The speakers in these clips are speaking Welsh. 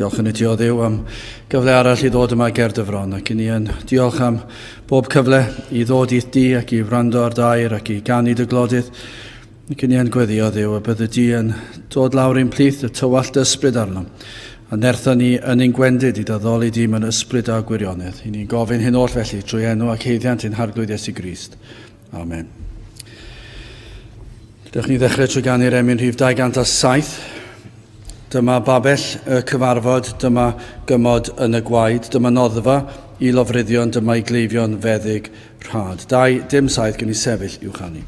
Diolch yn i ti o Dduw am gyfle arall i ddod yma ger dy fron ac i ni yn diolch am bob cyfle i ddod i'th di ac i wrando ar dair ac i ganu dy glodydd. Ac i ni yn gweddio Dduw y bydde di yn dod lawr i'n plith y tywallt dy ysbryd arnom a nertha ni yn ein gwendid i daddoli di mewn ysbryd a gwirionedd. I ni'n gofyn hyn oll felly trwy enw ac heiddiant ein Harglwydd Iesu Grist. Amen. Dewch ni ddechrau trwy ganu'r emyn rhif 207. Dyma babell y cyfarfod, dyma gymod yn y gwaed, dyma noddfa i lofruddion, dyma i gleifion feddyg rhad. 2, dim 7, gen i sefyll i'w chanu.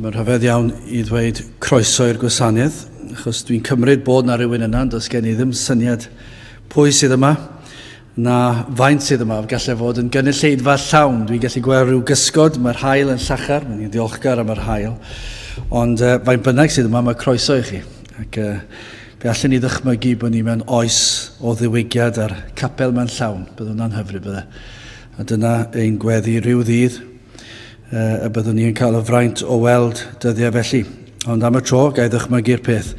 Mae'n rhyfedd iawn i ddweud croeso i'r gwasanaeth, achos dwi'n cymryd bod na rhywun yna, does gen i ddim syniad pwy sydd yma, na faint sydd yma. Gallai fod yn gynulleidfa llawn. Dwi'n gallu gweld rhyw gysgod, mae'r haul yn llachar, mae'n ddiolchgar am yr haul. Ond uh, faint bynnag sydd yma, mae croeso i chi. Ac uh, fe allan ni ddychmygu bod ni mewn oes o ddiwygiad a'r capel mewn llawn. Bydd hwnna'n hyfryd, bydde. A dyna ein gweddi rhyw ddydd y byddwn ni yn cael y fraint o weld dyddiau felly. Ond am y tro, ga i ddychmygu'r peth,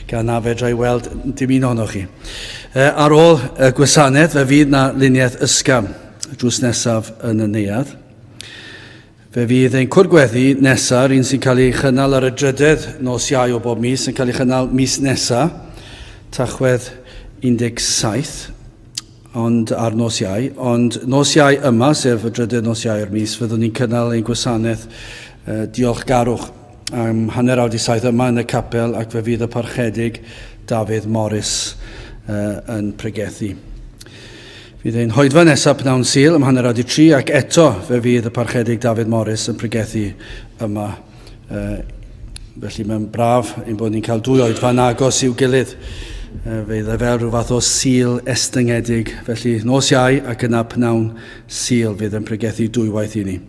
gan na fedra i weld dim un ohonoch chi. E, ar ôl y gwasanaeth, fe fydd na luniaeth ysgafn drws nesaf yn y neuadd. Fe fydd ein cwrdd gweddi nesaf, un sy'n cael ei chynnal ar y drydedd nos Iau o bob mis, yn cael ei chynnal mis nesaf, Tachwedd 17. ond ar nos Iau. Ond nos Iau yma, sef y drydedd nos Iau o'r mis, fyddwn ni'n cynnal ein gwasanaeth uh, diolchgarwch am 7:30 yma yn y capel ac fe fydd y parchedig Dafydd Morris uh, yn pregethu. Fydd ein hoedfa nesaf pnawn Sul am 2:30 ac eto fe fydd y parchedig Dafydd Morris yn pregethu yma. Uh, felly mae'n braf ein bod ni'n cael dwy oedfa'n agos i'w gilydd. Uh, fe iddo fel rhyw fath o sil estyngedig. Felly nos Iau ac yna pnawn Sul fydd yn pregethu dwywaith i ni.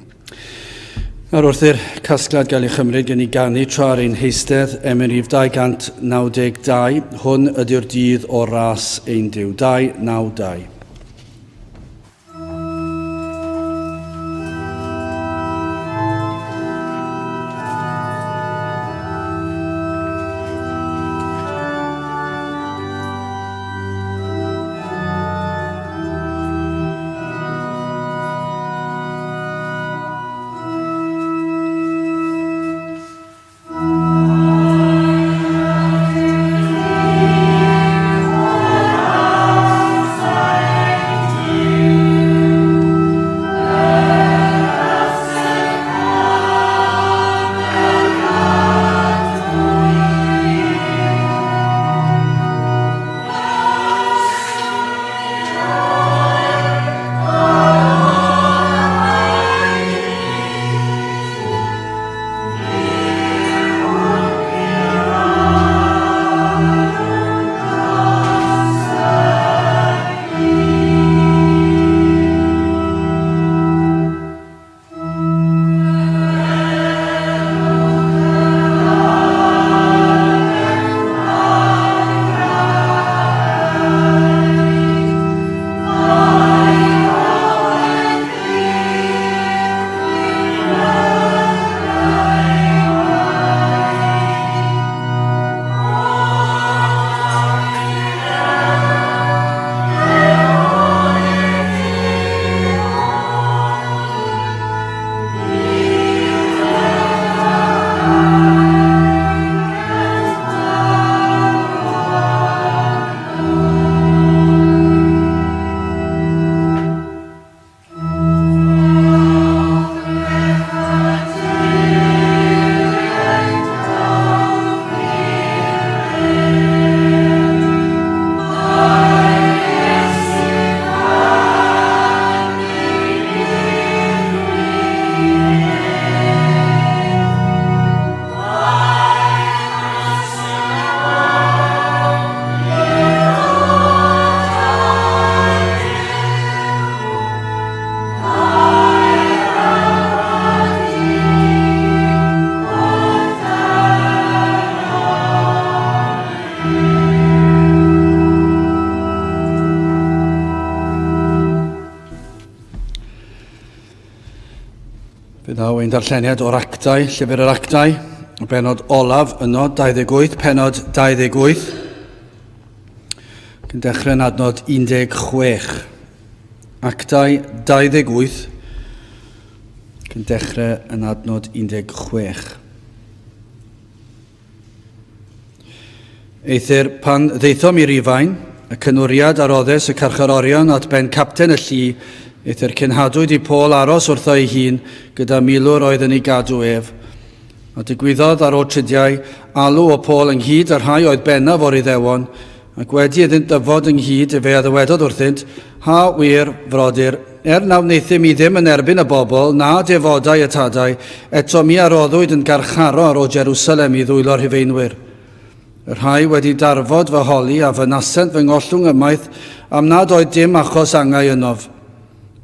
Nawr wrth i'r casgliad gael ei chymryd gen i ganu tra ar ein heistedd, emyn rhif 292, hwn ydy'r dydd o ras ein Duw. 292. Fe ddaw ein darlleniad o'r Actau, Llyfr yr Actau, y benod olaf yno, 28, penod 28, ac yn dechrau yn adnod 16. Actau 28, ac yn dechrau yn adnod 16. Eithr pan ddaethom i Rufain, y cynwriad a roddes y carcharorion at ben capten y llu, eithr cenhadwyd i Paul aros wrtho ei hun gyda milwr oedd yn ei gadw ef. A digwyddodd ar ôl tridiau, alw o Paul ynghyd â'r rhai oedd bennaf o'r Iddewon, Ac wedi iddynt ddyfod ynghyd, efe a ddywedodd wrthynt, Ha, wir, frodyr, er na wnaethum i ddim yn erbyn y bobl, na defodau y tadau, eto mi a roddwyd yn garcharor o Jerusalem i ddwylo'r Rhufeinwyr. Y rhai wedi darfod fy holi a fynasent fy ngollwng ymaith, am nad oedd dim achos angau ynof.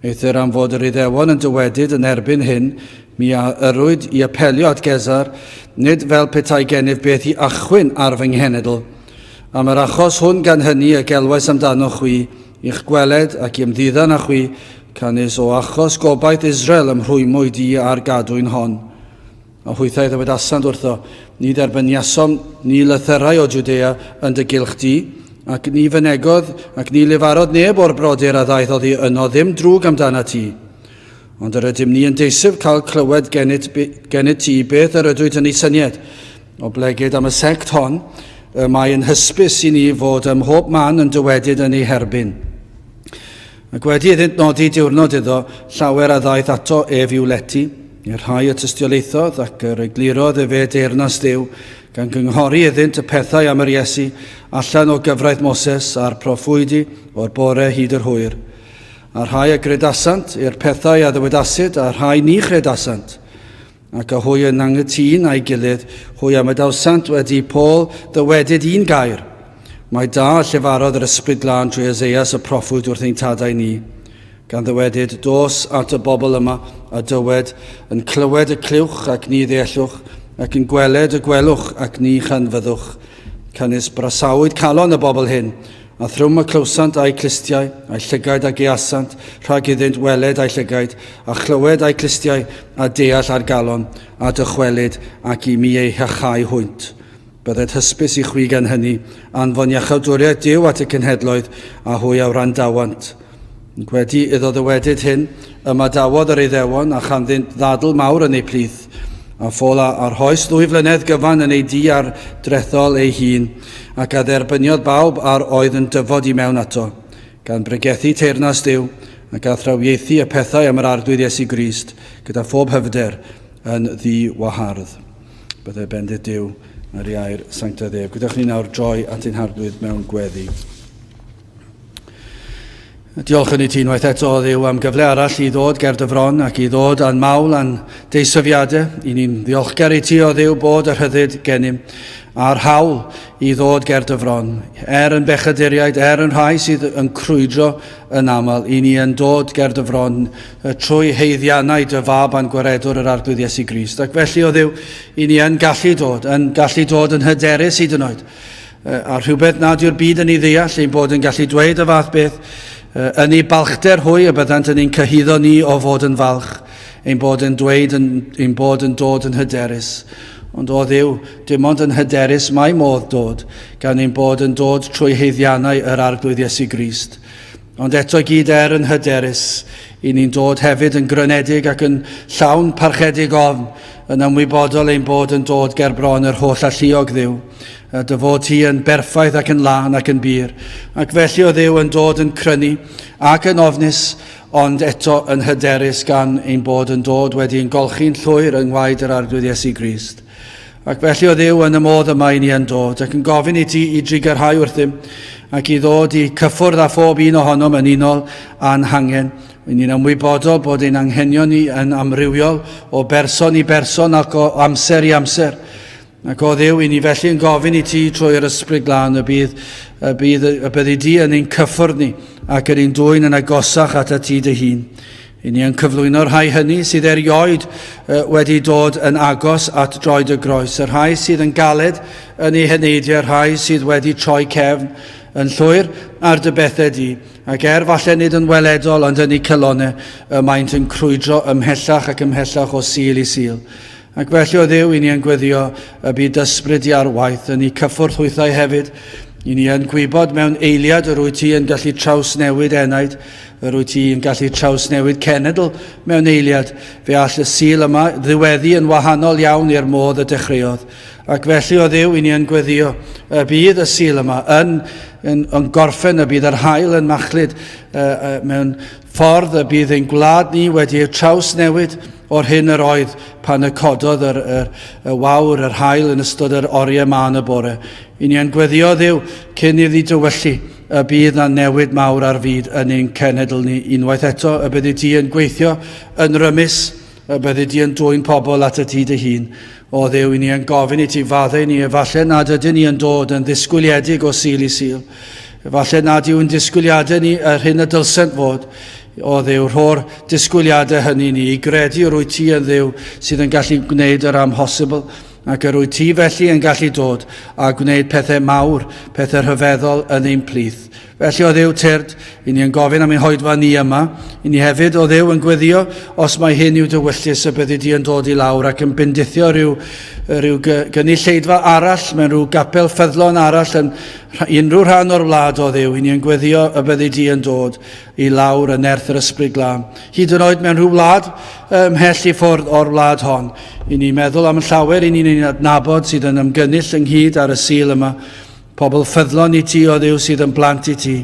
Eithr am fod yr Iddewon yn dywedyd yn erbyn hyn, mi a yrrwyd i apelio at Gesar, nid fel petai gennyf beth i achwyn ar fy nghenedl. Am yr achos hwn gan hynny y gelwais amdanoch chwi, i'ch gweled ac i ymddiddan â chwi, canys o achos gobaith Israel ymrhwymwyd i â'r gadwyn hon. A hwythau ddywedasant wrtho, Ni dderbyniasom ni lythyrau o Jwdea yn dy gylch di, ac ni fynegodd ac ni lefarodd neb o'r brodyr a ddaeth oddi yno ddim drwg amdanat ti. Ond yr ydym ni yn deisyf cael clywed gennyt, gennyt ti beth yr ydwyt yn ei syniad, oblegid am y sect hon, y mae yn hysbys i ni fod ym mhob man yn dywedyd yn ei herbyn. Ac wedi iddynt nodi diwrnod iddo, llawer a ddaeth ato ef i'w lety, i'r rhai y tystiolaethodd ac yr eglurodd efe deyrnas Dduw, gan gynghori iddynt y pethau am yr Iesu, allan o gyfraith Moses a'r proffwydi o'r bore hyd yr hwyr. A rhai a gredasant i'r pethau a ddywedasid, a rhai ni chredasant. Ac a hwy yn anghytûn â'i gilydd, hwy a ymadausant wedi i Paul ddywedyd un gair. Mae da y llefarodd yr Ysbryd Glân trwy Eseias y proffwyd wrth ein tadau ni, gan ddywedyd, Dos at y bobl yma, a dywed, yn clywed y clywch ac ni ddeellwch, ac yn gweled y gwelwch ac ni chanfyddwch. Canys brasawyd calon y bobl hyn, A thrwm y clywsant a'u clustiau, a'u llygaid a geasant, rhag iddynt weled a'u llygaid, a chlywed a'u clustiau, a deall â'r galon, a dychwelyd, ac i mi eu hiachau hwynt. Bydded hysbys i chwi gan hynny, anfon iachawdwriaeth Duw at y cenhedloedd, a hwy a wrandawant. Wedi iddo ddywedyd hyn, ymadawodd yr Iddewon, a chanddynt ddadl mawr yn eu plith. A Phôl a arhoes ddwy flynedd gyfan yn ei dŷ ar drethol ei hun, ac a dderbyniodd bawb a'r oedd yn dyfod i mewn ato, gan bregethu teyrnas Duw, ac athrawiaethu y pethau am yr Arglwydd Iesu Grist, gyda phob hyfder, yn ddi-wahardd. Byddai bendith Duw ar ei air sanctaidd ef. Gwyddoch ni nawr droi at ein Harglwydd mewn gweddi. Diolch yn i ti unwaith eto, Dduw, am gyfle arall i ddod ger dy fron ac i ddod â'n mawl a'n deisyfiadau. I ni'n ddiolchgar i ti, o Dduw, bod y rhyddid gennym a'r hawl i ddod ger dy fron. Er yn bechaduriaid, er yn rhai sydd yn crwydro yn aml, i ni yn dod ger dy fron trwy haeddiannau dy fab a'n gwaredwr yr Arglwydd Iesu Grist. Ac felly, o Dduw, i ni yn gallu dod, yn gallu dod yn hyderus hyd yn oed, A rhywbeth nad yw'r byd yn ei ddeall, ein bod yn gallu dweud y fath beth, yn ei balchder hwy y byddant yn ein cyhuddo ni o fod yn falch, ein bod yn dweud yn, ein bod yn dod yn hyderus. Ond o Dduw, dim ond yn hyderus mae modd dod, gan ein bod yn dod trwy haeddiannau yr Arglwydd Iesu Grist. Ond eto i gyd er yn hyderus, i ni'n dod hefyd yn grynedig ac yn llawn parchedig ofn, yn ymwybodol ein bod yn dod ger bron yr holl alluog Dduw, dy fod ti yn berffaith ac yn lân ac yn bur. Ac felly o Dduw yn dod yn crynu ac yn ofnus, ond eto yn hyderus gan ein bod yn dod wedi ein golchi'n llwyr yng ngwaed yr Arglwydd Iesu Grist. Ac felly, o Dduw, yn y modd yma i ni yn dod, ac yn gofyn i ti i drugarhau wrthym, ac i ddod i cyffwrdd â phob un ohonom yn unol â'n hangen. Yn ni'n ymwybodol bod ein anghenion ni yn amrywiol o berson i berson ac o amser i amser. Ac o Dduw, i ni felly yn gofyn i ti trwy yr Ysbryd Glân y bydd, y bydd, y byddi di yn ein cyffwrdd ni ac yn ein dwyn yn agosach at ti dy hun. I ni yn cyflwyno'r rhai hynny sydd erioed wedi dod yn agos at droed y groes, y rhai sydd yn galed yn eu heneidiau, rhai sydd wedi troi cefn yn llwyr ar dy bethau di, ac er falle nid yn weledol ond yn eu calonau, y maent yn crwydro ymhellach ac ymhellach o Sul i Sul. Ac felly o Dduw, i ni yn gweddio y byd ysbryd di ar waith yn eu cyffwrdd hwythau hefyd. I ni yn gwybod mewn eiliad yr wyt ti yn gallu trawsnewid enaid, yr wyt ti yn gallu trawsnewid cenedl mewn eiliad. Fe all y Sul yma ddiweddu yn wahanol iawn i'r modd y dechreuodd. Ac felly o Dduw, i ni yn gweddio y bydd y Sul yma yn, yn, yn gorffen, y bydd yr haul yn machlud uh, uh, mewn ffordd y bydd ein gwlad ni wedi ei trawsnewid o'r hyn yr oedd pan y cododd yr, yr, y wawr, yr haul yn ystod yr oriau mân y bore. I ni yn gweddio Dduw cyn iddi dywyllu y bydd na newid mawr ar fyd yn ein cenedl ni unwaith eto, y byddi di yn gweithio yn rymus, y byddi di yn dwyn pobl at y ti dy hun. O Dduw, i ni yn gofyn i ti faddau ni, efallai nad ydyn ni yn dod yn ddisgwyliedig o Sul i Sul. Efallai nad yw'n disgwyliadau ni yr hyn y dylsent fod. O Dduw, rho'r disgwyliadau hynny ni i gredu yr wyt ti yn Dduw sydd yn gallu gwneud yr amhosibl, ac yr wyt ti felly yn gallu dod a gwneud pethau mawr, pethau rhyfeddol yn ein plith. Felly, o Dduw, tyrd, i ni yn gofyn am ein hoedfa ni yma. I ni hefyd, o Dduw, yn gweddio, os mae hyn yw dy wyllys, y byddi di yn dod i lawr ac yn bendithio rhyw, rhyw gynulleidfa arall mewn rhyw gapel ffyddlon arall yn unrhyw rhan o'r wlad, o Dduw. I ni yn gweddio y byddi di yn dod i lawr yn nerth yr Ysbryd Glân. Hyd yn oed mewn rhyw wlad ymhell i ffwrdd o'r wlad hon. I ni'n meddwl am llawer i ni'n ei adnabod sydd yn ymgynnull ynghyd ar y Sul yma. Pobl ffyddlon i ti, o Dduw, sydd yn blant i ti,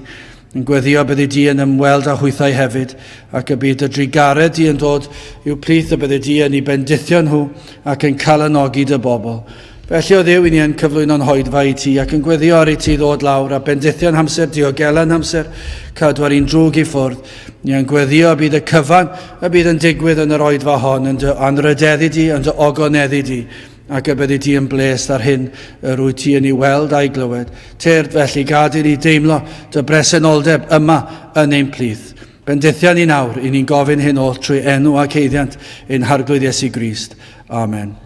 yn gweddio byddi di yn ymweld â hwythau hefyd, ac y bydd dy drugaredd di yn dod i'w plith, y byddi di yn eu bendithio nhw ac yn calanogi dy bobl. Felly, o Dduw, i ni yn cyflwyno'n hoedfa i ti, ac yn gweddio ar i ti ddod lawr a bendithio'n hamser, diogela'n hamser, cadw ar un drwg i ffwrdd. Ni yn gweddio y bydd y cyfan y bydd yn digwydd yn yr oedfa hon yn dy anrhydeddu di, yn dy ogoneddu di, ac y byddi di yn bles ar hyn yr wyt ti yn ei weld a'i glywed. Tyrd felly, gad i ni deimlo dy bresenoldeb yma yn ein plith. Bendithia ni nawr, i ni'n gofyn hyn oll trwy enw ac eiddiant ein Harglwydd Iesu Grist. Amen.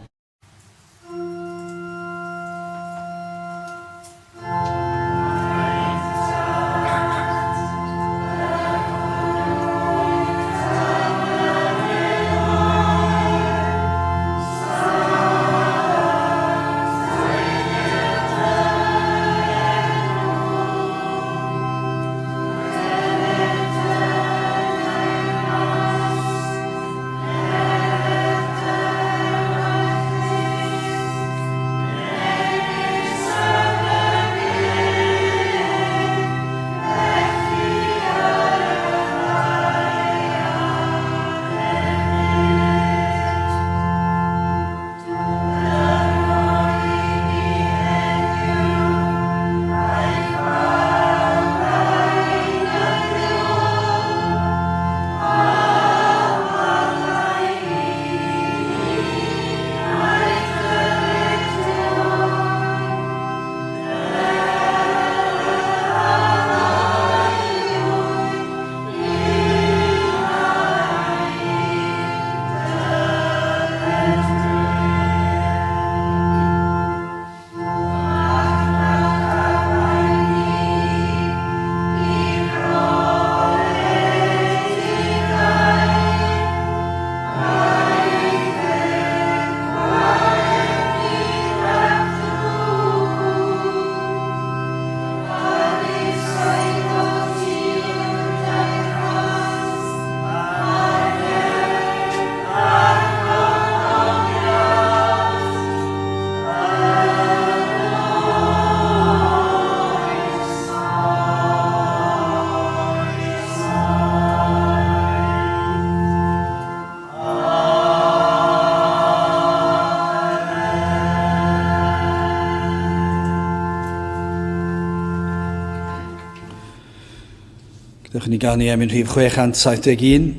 Gadewch i ni ganu emyn rhif 671.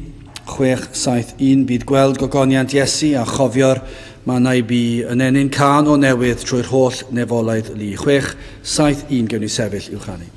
671 bydd gweld gogoniant Iesu a chofio'r mannau bu yn ennyn cân o newydd trwy'r holl nefolaidd lu. 671 gewn ni sefyll i'w chanu.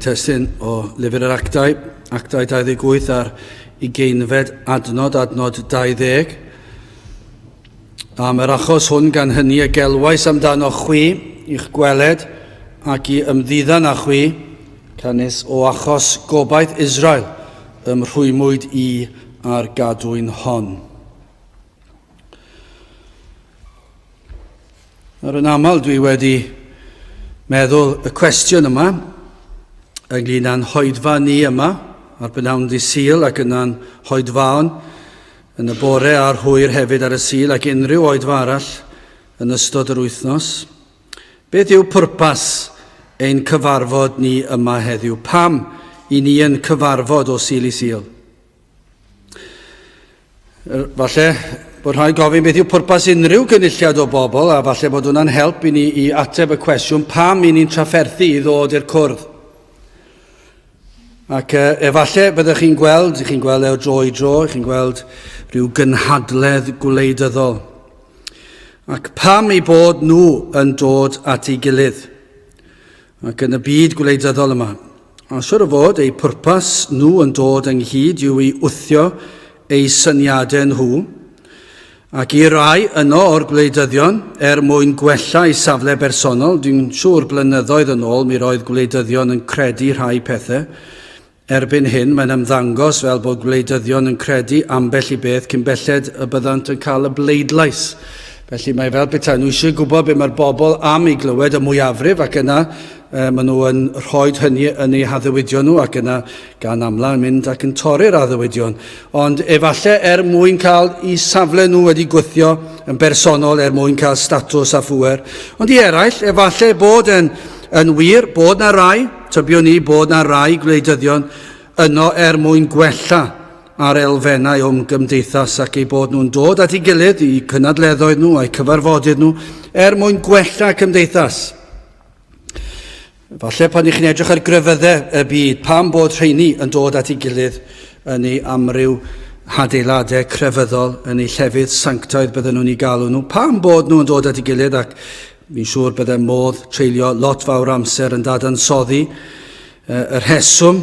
ein testun o Lyfr yr Actau, Actau 28 a'r ugeinfed adnod, adnod 20. Am yr achos hwn gan hynny y gelwais amdano chwi i'ch gweled ac i ymddiddan â chwi, canys o achos gobaith Israel ymrhwymwyd i a'r gadwyn hon. Nawr yn aml dwi wedi meddwl y cwestiwn yma ynglyn â'n hoedfa ni yma ar bynawn di Sul ac yna'n hoedfaon yn y bore a'r hwyr hefyd ar y Sul ac unrhyw oedfa arall yn ystod yr wythnos. Beth yw pwrpas ein cyfarfod ni yma heddiw? Pam i ni yn cyfarfod o Sul i Sul? Falle bod rhaid gofyn beth yw pwrpas unrhyw gynulliad o bobl, a falle bod hwnna'n help i ni i ateb y cwestiwn pam i ni'n trafferthu i ddod i'r cwrdd. Ac efallai byddwch chi'n gweld, chi'n gweld e o dro i dro, chi'n gweld rhyw gynhadledd gwleidyddol. Ac pam eu bod nhw yn dod at ei gilydd? Ac yn y byd gwleidyddol yma, a siwr o fod eu pwrpas nhw yn dod ynghyd yw i wthio eu syniadau nhw, ac i rai yno o'r gwleidyddion, er mwyn gwella eu safle bersonol, dwi'n siŵr blynyddoedd yn ôl mi roedd gwleidyddion yn credu rhai pethau, Erbyn hyn, mae'n ymddangos fel bod gwleidyddion yn credu ambell i beth cyn belled y byddant yn cael y bleidlais. Felly mae fel petai nhw eisiau gwybod beth mae'r bobl am ei glywed, y mwyafrif, ac yna e, maen nhw yn rhoi hynny yn eu haddewidion nhw, ac yna gan amla yn mynd ac yn torri'r addewidion. Ond efallai er mwyn cael eu safle nhw wedi gwthio yn bersonol er mwyn cael statws a phŵer. Ond i eraill, efallai bod yn, yn wir bod na rai, tybiwn i bod na rai gwleidyddion yno er mwyn gwella ar elfennau o'm gymdeithas ac eu bod nhw'n dod at ei gilydd i cynadleddoedd nhw a'u cyfarfodydd nhw er mwyn gwella cymdeithas. Falle pan ych chi'n edrych ar grefyddau y byd, pam bod rheini yn dod at ei gilydd yn ei amryw hadeiladau crefyddol, yn eu llefydd sanctaidd bydden nhw'n ei galw nhw, pam bod nhw'n dod at ei gilydd ac fi'n siŵr bydde modd treulio lot fawr amser yn dadansoddi y rheswm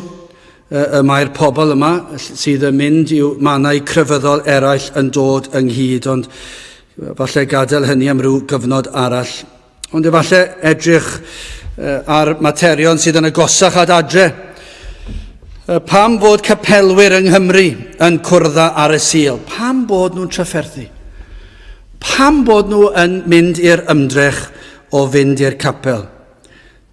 y mae'r pobl yma sydd yn mynd i'w mannau crefyddol eraill yn dod ynghyd, ond falle gadael hynny am ryw gyfnod arall. Ond efallai edrych ar materion sydd yn agosach at adre. Pam fod capelwyr yng Nghymru yn cwrdda ar y Sul? Pam bod nhw'n trafferthu? Pam bod nhw yn mynd i'r ymdrech o fynd i'r capel?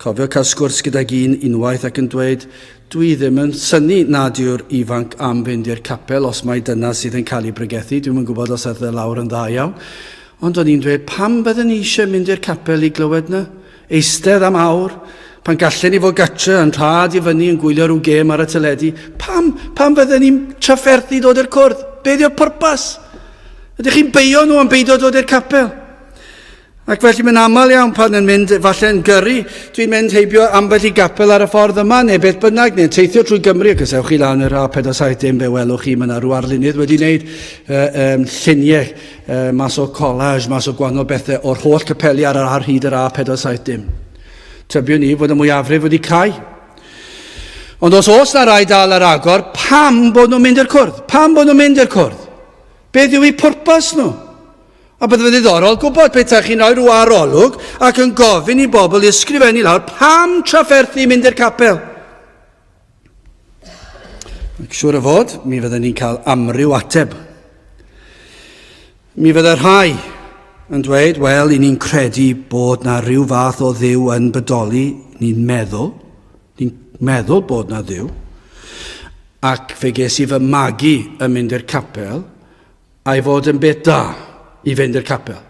Cofio cael sgwrs gydag un unwaith ac yn dweud, dwi ddim yn synnu nad yw'r ifanc am fynd i'r capel os mai dyna sydd yn cael ei bregethu, dwi'm yn gwybod os aeth e lawr yn dda iawn. Ond o'n i'n dweud, pam bydden ni eisiau mynd i'r capel i glywed na? Eistedd am awr, pan gallen ni fod gatre yn rhad i fyny yn gwylio rhyw gêm ar y teledu. Pam, pam fydden ni'n trafferthu dod i'r cwrdd? Be yw'r pwrpas? Ydych chi'n beio nhw am beidio dod i'r capel? Ac felly mae'n aml iawn pan yn mynd, falle yn gyrru, dwi'n mynd heibio ambell i gapel ar y ffordd yma, neu beth bynnag, neu'n teithio trwy Gymru, ac os ewch chi lan yr A470, fe welwch chi, mae yna rhyw arlunydd wedi wneud um, lluniau uh, mas o collage, mas o gwahanol bethau, o'r holl capeli ar, ar hyd yr A470. Tybiwn i fod y mwyafrif wedi cau. Ond os oes na rai dal ar agor, pam bod nhw'n mynd i'r cwrdd? Pam bod nhw'n mynd i'r cwrdd? Beth yw eu pwrpas nhw? A bydde fe'n ddiddorol gwybod petai chi'n rhoi rhyw arolwg ac yn gofyn i bobl i ysgrifennu lawr pam trafferthu mynd i'r capel. Ac siŵr o fod, mi fydden ni'n cael amryw ateb. Mi fydde rhai yn dweud, wel, i ni'n credu bod na rhyw fath o ddiw yn bodoli, ni'n meddwl, ni'n meddwl bod na ddiw, ac fe ges i fy magu yn mynd i'r capel, a'i fod yn beth da i fynd i'r capel.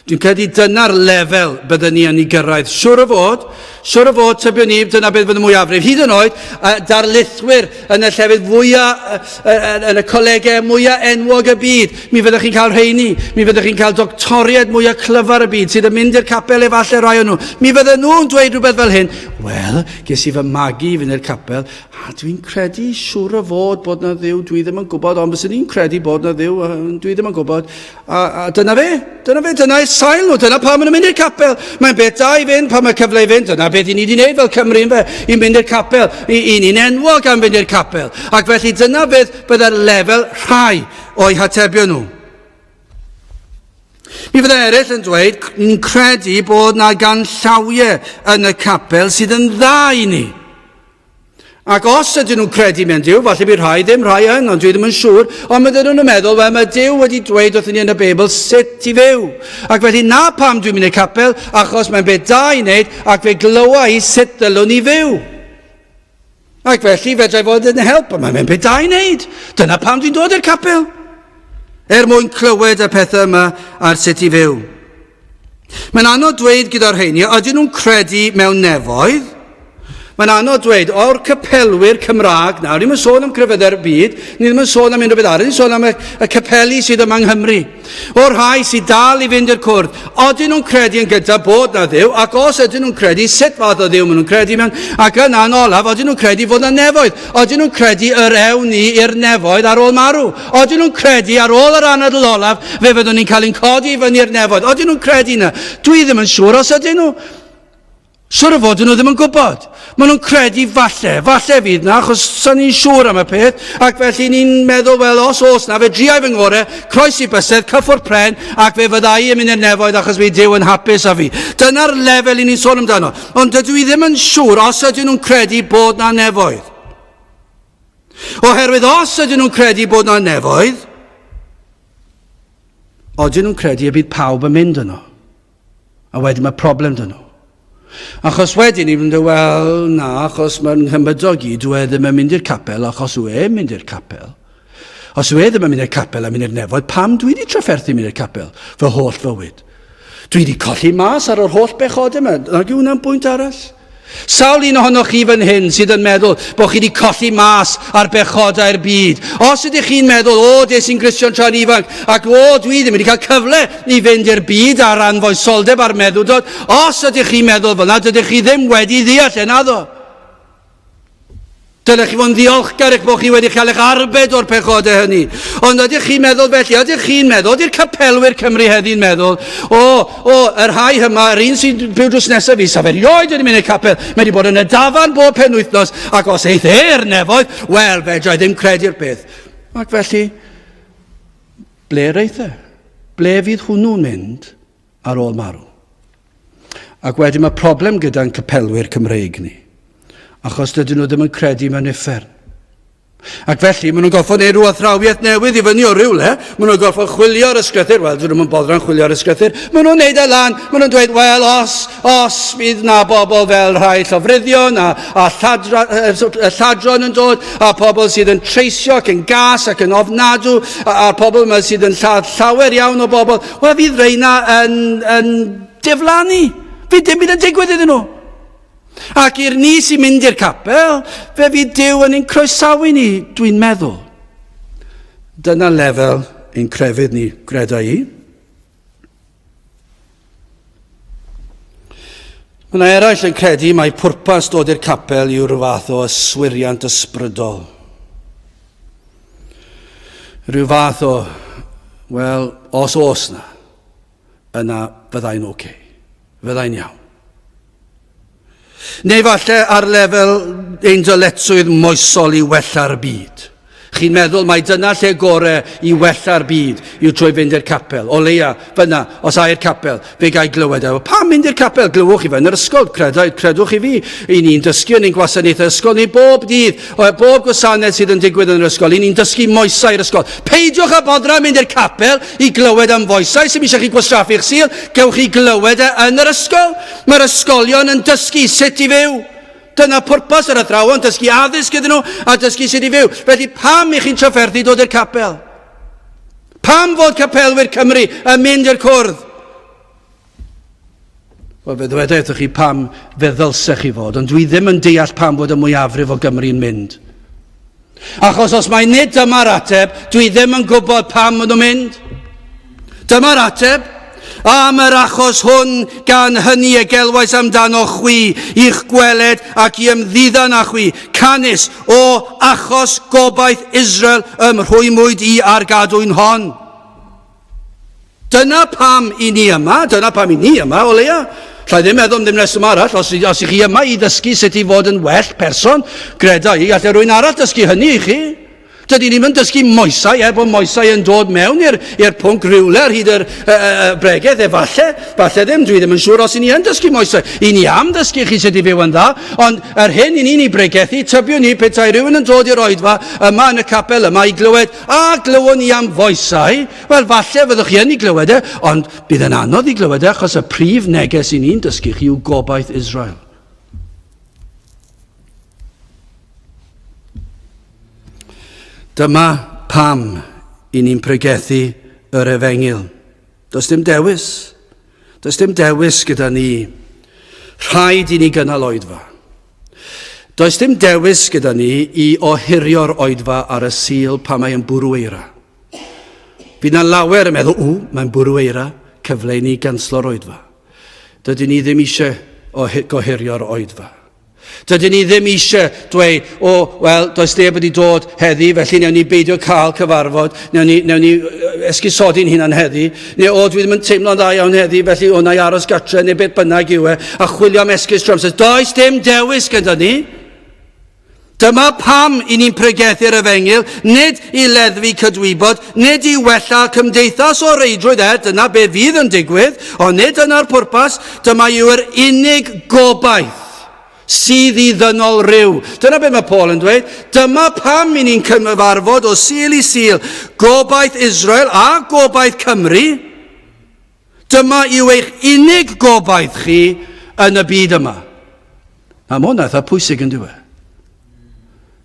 Dwi'n credu dyna'r lefel bydden ni yn ei gyrraedd. Siwr o fod, siwr o fod, tybiwn ni, dyna beth fydd y mwyafrif. Hyd yn oed, darlithwyr yn y llefydd fwyaf, yn y colegau mwyaf enwog y byd, mi fyddwch chi'n cael rheini, mi fyddwch chi'n cael doctoriaid mwyaf clyfar y byd sydd yn mynd i'r capel efallai rai o'n nhw. Mi fydden nhw'n dweud rhywbeth fel hyn, wel, ges i fy magu i fynd i'r capel, A dwi'n credu siŵr o fod bod na ddiw, dwi ddim yn gwybod, ond fyswn i'n credu bod na ddiw, dwi ddim yn gwybod. A, a dyna fe, Dyna fe, dyna'i sail nhw, dyna pam maen nhw'n mynd i'r capel. Mae'n beth da i fynd pan mae cyfle i fynd, dyna beth i ni wedi wneud fel Cymru, yn fe, i mynd i'r capel, i, i ni'n enwog am fynd i'r capel. Ac felly dyna beth bydde'r lefel rhai o'i hatebion nhw. Mi fydde eraill yn dweud, ni'n credu bod na ganllawiau yn y capel sydd yn dda i ni. Ac os ydyn nhw'n credu mewn Duw, falle bydd rhai ddim, rhai yn, ond dwi ddim yn siŵr, ond bydden nhw'n meddwl, wel, mae Duw wedi dweud wrthyn ni yn y Beibl sut i fyw. Ac felly na pam dwi'n mynd i'r capel, achos mae'n beth da i wneud, ac fe glywa i sut ddylwn i fyw. Ac felly fedrai fod yn help, ond mae'n beth da i wneud. Dyna pam dwi'n dod i'r capel. Er mwyn clywed y pethau yma ar sut i fyw. Mae'n anodd dweud gyda'r rheini, ydyn nhw'n credu mewn nefoedd? Mae'n anodd dweud, o'r capelwyr Cymraeg nawr, ni'n sôn am crefyddau'r byd, ni ddim yn sôn am unrhyw beth arall, ni'n sôn am y, y capeli sydd yma yng Nghymru. O'r rhai sydd dal i fynd i'r cwrdd, odyn nhw'n credu yn gyda bod na Dduw, ac os ydyn nhw'n credu, sut fath o Dduw maen nhw'n credu mewn, ac yna yn olaf, odyn nhw'n credu fod na nefoedd, odyn nhw'n credu yr ewn ni i'r nefoedd ar ôl marw. Odyn nhw'n credu ar ôl yr anadl olaf fe fyddwn ni'n cael ein codi i fyny i'r nefoedd? Odyn nhw'n credu na? Dwi ddim yn siŵr os ydyn nhw. Siwr o fod nhw ddim yn gwybod. Maen nhw'n credu falle, falle fydd na, achos sa'n ni'n siŵr am y peth, ac felly ni'n meddwl, wel, os oes na, fe driai fy ngorau, croesi bysedd, cyffwrdd pren, ac fe fydda i yn mynd i'r nefoedd achos fydd Duw yn hapus â fi. Dyna'r lefel i ni'n sôn amdano. Ond dydw i ddim yn siŵr os ydyn nhw'n credu bod na nefoedd. Oherwydd os ydyn nhw'n credu bod yna nefoedd, odyn nhw'n credu y bydd pawb yn mynd yno. A wedyn mae problem dyn nhw. Achos wedyn ni'n mynd, wel, na, achos mae'n nghymydog i, dwi e ddim yn mynd i'r capel, achos yw e'n mynd i'r capel. Os yw e ddim yn mynd i'r capel a mynd i'r nefoedd, pam dwi wedi trafferthu mynd i'r capel fy holl fywyd? Dwi wedi colli mas ar yr holl bechod yma. Nag yw hwnna'n bwynt arall? Sawl un ohonoch chi fan hyn sydd yn meddwl bod chi wedi colli mas ar bechodau'r byd? Os ydych chi'n meddwl, o, des i'n Gristion tra'n ifanc, ac o, dwi ddim wedi cael cyfle i fynd i'r byd ar anfoesoldeb a'r meddwdod, os ydych chi'n meddwl fel yna, dydych chi ddim wedi ddeall e, naddo. Dylech chi fod yn ddiolchgar eich bod chi wedi cael eich arbed o'r pechodau hynny. Ond ydych chi'n meddwl felly, ydych chi'n meddwl, ydy'r capelwyr Cymru heddi'n meddwl, o, o, y rhai yma, yr un sy'n byw drws nesaf fi, saf erioed wedi mynd i'r capel, mae wedi bod yn y dafarn bob penwythnos, ac os eith e'r nefoedd, wel, fedra i ddim credu'r peth. Ac felly, ble reith e? Ble fydd hwnnw'n mynd ar ôl marw? Ac wedyn mae problem gyda'n capelwyr Cymreig ni, achos dydyn nhw ddim yn credu mewn uffern. Ac felly, maen nhw'n gorfod gwneud rhyw athrawiaeth newydd i fyny o rywle. Maen nhw'n gorfod chwilio'r ysgrythur. Wel, dyn nhw'n boddran chwilio'r ysgrythur. Maen nhw'n neud e lan. Maen nhw'n dweud, wel, os, os bydd na bobl fel rhai llofruddion a, a lladra, lladron yn dod, a pobl sydd yn treisio ac yn gas ac yn ofnadw, a'r pobl yma sydd yn lladd llawer iawn o bobl, Wel, fydd reina yn, yn diflannu. Fydd dim byd yn digwydd iddyn nhw. Ac i'r ni sy'n mynd i'r capel, fe fydd Duw yn ein croesawu ni, dwi'n meddwl. Dyna lefel ein crefydd ni, greda i. Mae yna eraill yn credu mai pwrpas dod i'r capel yw rhyw fath o yswiriant ysbrydol. Rhyw fath o, wel, os oes na, yna fyddai'n oce. Okay. Fyddai'n iawn. Neu falle ar lefel ein dyletswydd moesol i wella'r byd. Chi'n meddwl mai dyna lle gore i wella'r byd yw trwy fynd i'r capel. O leia, fyna, os ai i'r capel, fe gai glywed e. Pam mynd i'r capel? Glywch chi fe yn yr ysgol, credai, credwch chi fi. I ni'n dysgu yn ein gwasanaethau ysgol ni bob dydd, o bob gwasanaeth sydd yn digwydd yn yr ysgol, i ni'n dysgu moesau i'r ysgol. Peidiwch â bodra mynd i'r capel i glywed am foesau sy'n eisiau chi gwastraffu'ch sul, gewch chi glywed e yn yr ysgol. Mae'r ysgolion yn dysgu sut i fyw. Dyna pwrpas yr athrawon, dysgu addysg iddyn nhw a dysgu sut i fyw. Felly pam i chi'n trafferthu dod i'r capel? Pam fod capelwyr Cymru yn mynd i'r cwrdd? Wel, fe ddwedai wrthych chi pam fe ddylsech chi fod, ond dwi ddim yn deall pam fod y mwyafrif o Gymru'n mynd. Achos os mai nid dyma'r ateb, dwi ddim yn gwybod pam maen nhw'n mynd. Dyma'r ateb. Am yr achos hwn, gan hynny y gelwais amdano chwi, i'ch gweled ac i ymddiddan â chwi, canys o achos gobaith Israel ym rhwymwyd i ar gadwyn hon. Dyna pam i ni yma, dyna pam i ni yma, o leia. Llai ddim meddwl am ddim reswm arall, os, os i chi yma i ddysgu sut i fod yn well person, greda i, gallai rhywun arall dysgu hynny i chi. Dydy ni'm yn dysgu moesau, er bod moesau yn dod mewn i'r pwnc rhywle ar hyd yr bregeth, efalle, falle ddim, dwi ddim yn siŵr os i ni yn dysgu moesau. I ni am ddysgu chi sut i fyw yn dda, ond yr hyn i ni'n ei bregethu, tybiwn ni petai rhywun yn dod i'r oedfa yma yn y capel yma i glywed, a glywon ni am foesau, wel falle fyddwch chi yn ei glywed e, ond bydd yn anodd i glywed e achos y prif neges i ni'n dysgu chi yw gobaith Israel. Dyma pam i ni'n pregethu yr efengyl. Does dim dewis. Does dim dewis gyda ni. Rhaid i ni gynnal oedfa. Does dim dewis gyda ni i ohirio'r oedfa ar y Sul pan mae yn bwrw eira. Bydd na lawer yn meddwl, ww, mae'n bwrw eira, cyfle i ni ganslo'r oedfa. Dydyn ni ddim eisiau gohirio'r oedfa. Dydyn ni ddim eisiau dweud, o, wel, does neb wedi dod heddi, felly newn ni beidio cael cyfarfod, newn ni, newn ni esgusodi'n hunan heddi, neu o, dwi ddim yn teimlo'n dda iawn heddi, felly o, na i aros gatre, neu beth bynnag yw e, a chwilio am esgus trwy amser. Does dim dewis gyda ni. Dyma pam i ni'n pregethu'r efengyl, nid i leddfu cydwybod, nid i wella cymdeithas o reidrwydd, er dyna be fydd yn digwydd, ond nid dyna'r pwrpas, dyma yw'r unig gobaith sydd i ddynol ryw. Dyna beth mae Paul yn dweud. Dyma pam i ni'n cyfarfod o Sul i Sul, gobaith Israel a gobaith Cymru. Dyma yw eich unig gobaith chi yn y byd yma. A mae hwnna eitha pwysig yn dyw e.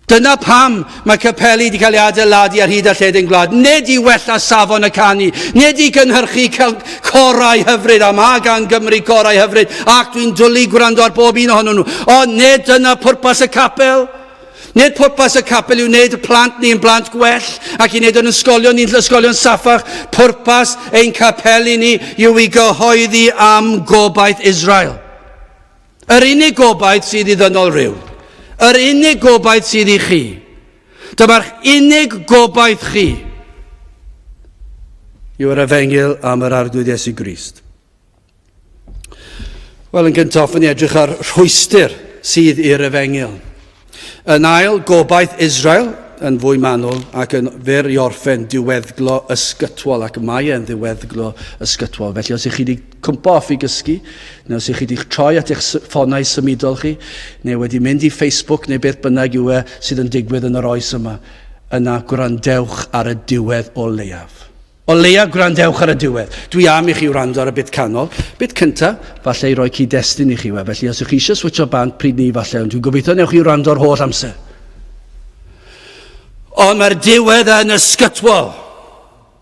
Dyna pam mae capeli wedi cael ei adeiladu ar hyd a lled ein gwlad, nid i wella safon y canu, nid i gynhyrchu corau hyfryd, a mae gan Gymru corau hyfryd, ac dwi'n dwlu gwrando ar bob un ohonyn nhw, ond nid dyna pwrpas y capel. Nid pwrpas y capel yw wneud y plant ni yn blant gwell ac i wneud yn ysgolion ni'n ysgolion saffach. Pwrpas ein capeli ni yw i gyhoeddi am gobaith Israel. Yr unig gobaith sydd i ddynol ryw. Yr unig gobaith sydd i chi. Dyma'r unig gobaith chi yw'r efengyl am yr Arglwydd Iesu Grist. Wel, yn gyntaf, hoffwn i edrych ar rhwystr sydd i'r efengyl. Yn ail, gobaith Israel yn fwy manwl ac yn fyr i orffen diweddglo ysgytwol ac mae e'n ddiweddglo ysgytwol. Felly os ych chi wedi cwmpo off i gysgu, neu os ych chi wedi troi at eich ffonau symudol chi, neu wedi mynd i Facebook neu beth bynnag yw e sydd yn digwydd yn yr oes yma, yna gwrandewch ar y diwedd o leiaf. O leia gwrandewch ar y diwedd. Dwi am i chi wrando ar y bit canol. Bit cynta, falle i roi cyd-destun i chi we. Felly os ych chi eisiau switcho bant pryd ni falle, ond dwi'n gobeithio newch chi wrando ar holl amser. Ond mae'r diwedd yn ysgytwol.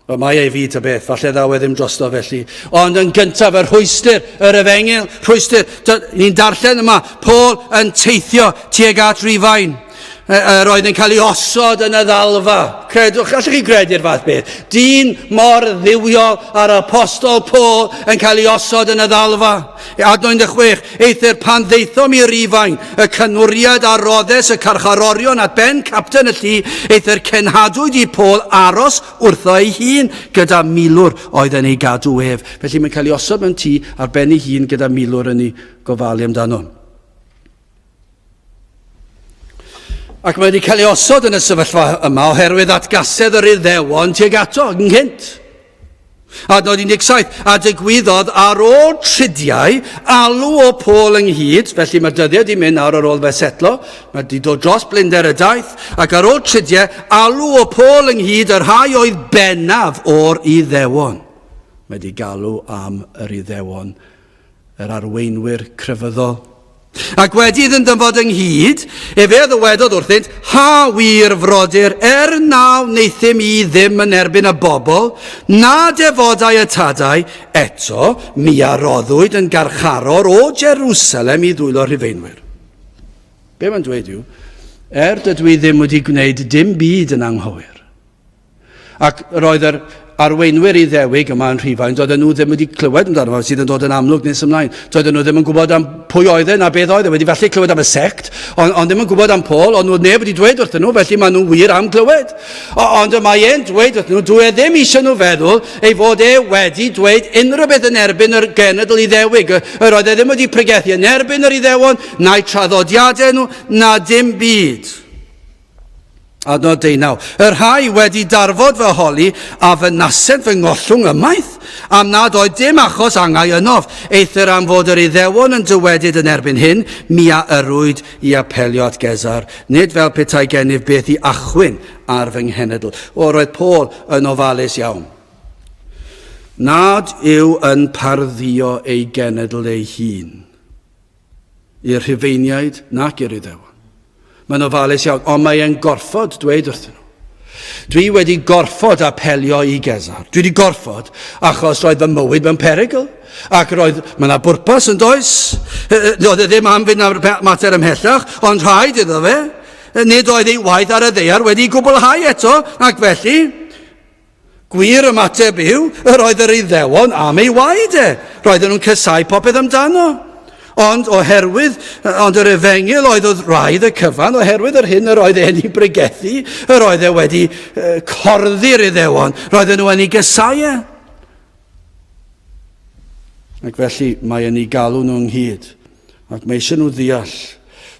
Wel, mae ei fi ta beth, falle ddaw e ddim drosto felly. Ond yn gyntaf, y rhwystr, yr efengyl, rhwystr. Ni'n darllen yma, Paul yn teithio tuag at Rufain. Yr oedd yn cael ei osod yn y ddalfa. Credwch, allwch chi gredu'r fath beth? Dyn mor dduwiol a'r apostol Paul yn cael ei osod yn y ddalfa. Adnod 16, eithr pan ddaethom i Rufain, y cynwriad a roddes y carcharorion at ben capten y llu, eithr cenhadwyd i Paul aros wrtho ei hun gyda milwr oedd yn ei gadw ef. Felly mae'n cael ei osod mewn tŷ ar ben ei hun gyda milwr yn ei gofalu amdano. Ac mae wedi cael ei osod yn y sefyllfa yma oherwydd atgasedd yr Iddewon tuag ato ynghynt. Adnod 17, a digwyddodd ar ôl tridiau alw o Paul ynghyd, felly mae dyddiau wedi mynd nawr ar ôl fe setlo, mae wedi dod dros blinder y daith, ac ar ôl tridiau alw o Paul ynghyd y rhai oedd bennaf o'r Iddewon. Mae wedi galw am yr Iddewon yr arweinwyr crefyddol. Ac wedi iddynt ymfod ynghyd, efe a ddywedodd wrthynt, Ha wir, frodyr, er na wneuthum i ddim yn erbyn y bobl, na defodau y tadau, eto mi a roddwyd yn garcharor o Jerusalem i ddwylo Rhufeinwyr. Be mae'n dweud yw, er dydw i ddim wedi gwneud dim byd yn anghywir, Ac roedd yr arweinwyr Iddewig yma yn Rhufain, doedden nhw ddim wedi clywed amdano fo, sydd yn dod yn amlwg nes ymlaen. Doedden nhw ddim yn gwybod am pwy oedd e na beth oedd e, wedi falle clywed am y sect, ond, ond ddim yn gwybod am Paul, ond nhw neb wedi dweud wrthyn nhw, felly maen nhw wir am glywed. O, ond y mae e'n dweud wrthyn nhw, dwi e ddim eisiau nhw feddwl ei fod e wedi dweud unrhyw beth yn erbyn yr genedl Iddewig. Yr oedd e ddim wedi pregethu yn erbyn yr Iddewon, na'i traddodiadau nhw, na dim byd. Adnod 19. Y rhai wedi darfod fy holi a fy nasent fy ngollwng ymaith, am nad oedd dim achos angau ynof, eithr am fod yr Iddewon yn dywedyd yn erbyn hyn, mi a yrwyd i apelio at Gesar, nid fel petai gennyf beth i achwyn ar fy nghenedl. O, roedd Paul yn ofalus iawn. Nad yw yn pardduo ei genedl ei hun. I'r Rhufeiniaid nac i'r Iddewon. Mae'n ofalus iawn, ond mae e'n gorfod dweud wrthyn nhw. Dwi wedi gorfod apelio i Gesar. Dwi wedi gorfod achos roedd fy mywyd mewn perygl. Ac roedd, mae yna bwrpas yn does. Doedd e ddim am fynd ar mater ymhellach, ond rhaid iddo fe. Nid oedd ei waith ar y ddaear wedi gwblhau eto, ac felly, Gwir ymateb yw, yr oedd yr Iddewon am ei waed e. Roedden nhw'n cysau popeth amdano. Ond oherwydd, ond yr efengyl oedd oedd raidd y cyfan, oherwydd yr hyn yr oedd e'n ei bregethu, yr oedd e wedi corddi'r Iddewon, roedden nhw yn ei gysau e. Ac felly mae yn ei galw nhw ynghyd, ac mae eisiau nhw ddeall,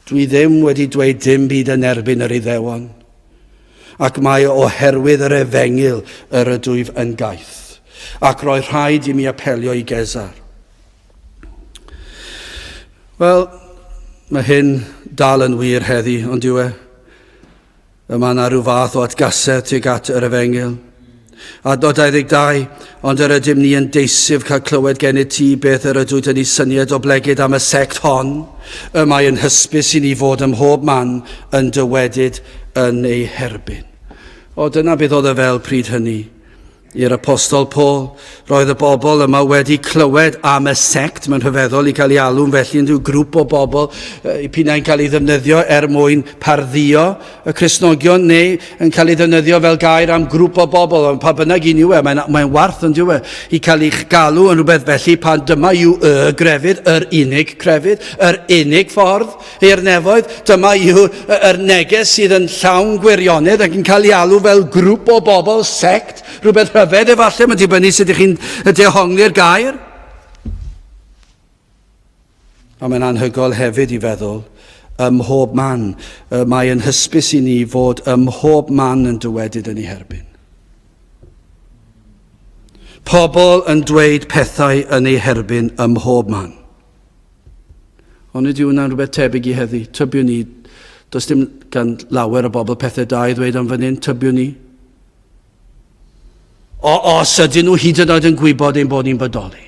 dwi ddim wedi dweud dim byd yn erbyn yr Iddewon. Ac mae oherwydd yr efengyl yr ydwyf yn gaeth, ac roedd rhaid i mi apelio i Gesar. Wel, mae hyn dal yn wir heddi, ond yw e? Y mae yna rhyw fath o atgasedd tuag at yr efengyl. Adnod 22, Ond yr ydym ni yn deisyf cael clywed gennyt ti beth yr ydwyt yn ei syniad oblegid am y sect hon, y mae yn hysbys i ni fod ym mhob man yn dywedyd yn ei herbyn. O, dyna beth oedd e fel pryd hynny. I'r apostol Paul, roedd y bobl yma wedi clywed am y sect, mae'n rhyfeddol i cael ei alw'n felly yn rhyw grŵp o bobl, i pinnau'n cael ei ddefnyddio er mwyn pardduo y Cristnogion neu yn cael ei ddefnyddio fel gair am grŵp o bobl, ond pa bynnag un yw e, mae'n mae warth yn dyw e, i cael eich galw yn rhywbeth felly pan dyma yw y grefydd, yr unig crefydd, yr unig ffordd i'r nefoedd, dyma yw yr neges sydd yn llawn gwirionedd ac yn cael ei alw fel grŵp o bobl, sect, rhywbeth rhyfedd efallai, mae'n dibynnu sut ydych chi'n dehongli'r gair. A mae'n anhygoel hefyd i feddwl, ym mhob man, y mae yn hysbys i ni fod ym mhob man yn dywedyd yn ei herbyn. Pobl yn dweud pethau yn ei herbyn ym mhob man. Ond nid yw hwnna'n rhywbeth tebyg i heddi. Tybiwn ni, does dim gan lawer o bobl pethau da i ddweud am fan hyn, tybiwn ni. O, os ydyn nhw hyd yn oed yn gwybod ein bod ni'n bodoli.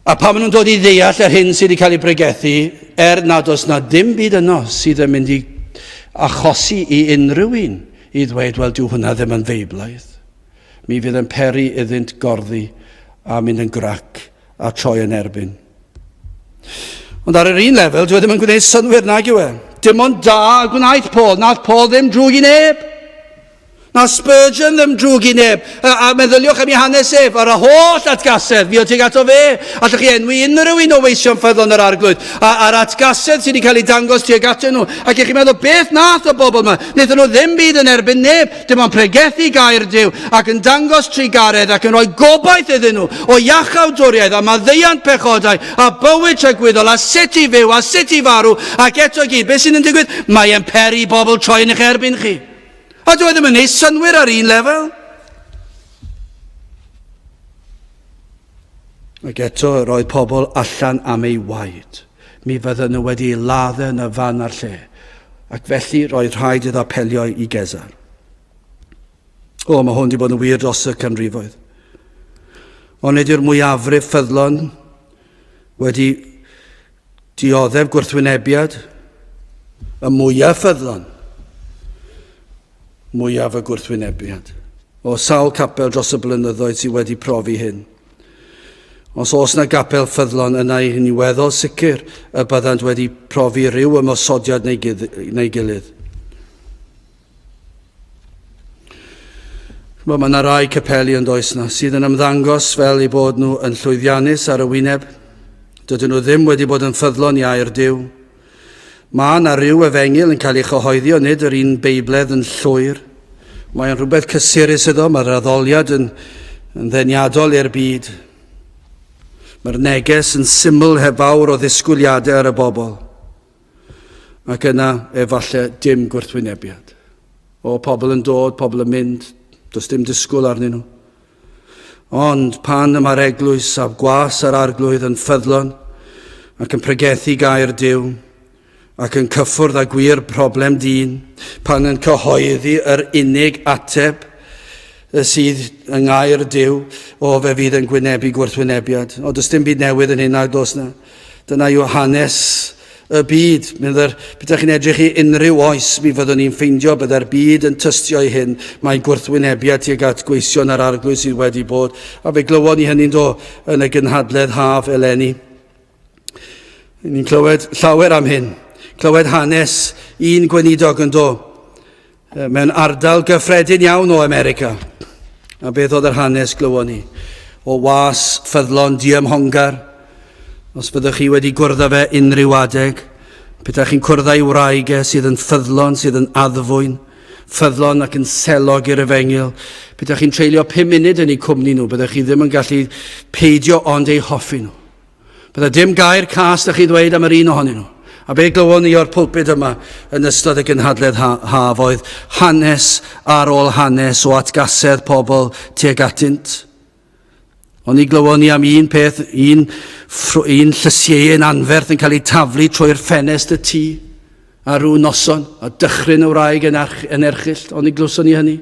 A pan maen nhw'n dod i ddeall yr hyn sydd wedi cael ei bregethu, er nad oes na ddim byd yno sydd yn mynd i achosi i unrhyw un i ddweud, wel, dyw hwnna ddim yn feiblaidd. Mi fydd yn peri iddynt gorddi a mynd yn grac a troi yn erbyn. Ond ar yr un lefel, dwi e ddim yn gwneud synnwyr nag yw e. Dim ond da gwnaeth Paul. Nath Paul ddim drwg i neb. Na Spurgeon ddim drwg i neb. A, a meddyliwch am ei hanes ef, ar y holl atgasedd, fi o tuag ato fe. Allwch chi enwi unrhyw un o weision ffyddlon yr arglwydd. A, a'r atgasedd sydd wedi cael ei dangos tuag atyn nhw. Ac ych chi'n meddwl, beth nath y bobl yma? Wnaethon nhw ddim byd yn erbyn neb. Dim ond pregethu gair Duw ac yn dangos trugaredd ac yn rhoi gobaith iddyn nhw o iachawdwriaeth a maddeuant pechodau a bywyd tragwyddol a sut i fyw a sut i farw ac eto i gyd, beth sy'n yn digwydd? Mae e'n peri bobl troi yn eich erbyn chi. A dyw e ddim yn neud synnwyr ar un lefel. Ac eto roedd pobl allan am ei waed. Mi fydden nhw wedi ei ladd e yn y fan a'r lle. Ac felly roedd rhaid iddo apelio i Gesar. O, mae hwn wedi bod yn wir dros y canrifoedd. Ond nid yw'r mwyafrif ffyddlon wedi dioddef gwrthwynebiad, y mwyaf ffyddlon, mwyaf y gwrthwynebiad. O sawl capel dros y blynyddoedd sydd wedi profi hyn. Os oes na gapel ffyddlon yna i ni weddol sicr y byddant wedi profi rhyw ymosodiad neu, neu gilydd. Chymod, mae yna rai capeli yn does na sydd yn ymddangos fel eu bod nhw yn llwyddiannus ar y wyneb. Dydyn nhw ddim wedi bod yn ffyddlon i air Duw. Mae yna ryw efengyl yn cael ei chyhoeddi ond nid yr un Beibledd yn llwyr. Mae'n rhywbeth cysurus iddo, mae'r addoliad yn, yn ddeniadol i'r byd. Mae'r neges yn syml heb fawr o ddisgwyliadau ar y bobl. Ac yna, efallai, dim gwrthwynebiad. O, pobl yn dod, pobl yn mynd, does dim disgwyl arnyn nhw. Ond pan y mae'r eglwys a gwas yr arglwydd yn ffyddlon ac yn pregethu gair Duw ac yn cyffwrdd â gwir problem dyn, pan yn cyhoeddi yr unig ateb sydd yng ngair Duw, o fe fydd yn gwynebu gwrthwynebiad. O, does dim byd newydd yn hyn, nag does na. Dyna yw hanes y byd. Meddai'r, bydda chi'n edrych i unrhyw oes, mi fyddwn ni'n ffeindio byddai'r byd yn tystio i hyn. Mae gwrthwynebiad tuag at gweision yr arglwydd sydd wedi bod. A fe glywon ni hynny'n do yn y gynhadledd haf eleni. Ni'n clywed llawer am hyn. Clywed hanes un gweinidog yn do mewn ardal gyffredin iawn o America. A beth oedd yr hanes glywon ni? O was ffyddlon diymhongar, os fyddwch chi wedi gwrdd â fe unrhyw adeg, petaech chi'n cwrdd â'i wraig e sydd yn ffyddlon, sydd yn addfwyn, ffyddlon ac yn selog i'r efengyl, petaech chi'n treulio pum munud yn eu cwmni nhw, byddech chi ddim yn gallu peidio ond eu hoffi nhw. Bydda dim gair cas da chi ddweud am yr un ohonyn nhw. A be glywon ni o'r pulpud yma yn ystod y gynhadledd ha haf oedd hanes ar ôl hanes o atgasedd pobl tuag atynt. Ond ni glywon ni am un peth, un, un llysieuyn anferth yn cael ei taflu trwy'r ffenest y tŷ ar rhyw noson, a dychryn y wraig yn, arch, yn erchyll. Ond ni glywson ni hynny.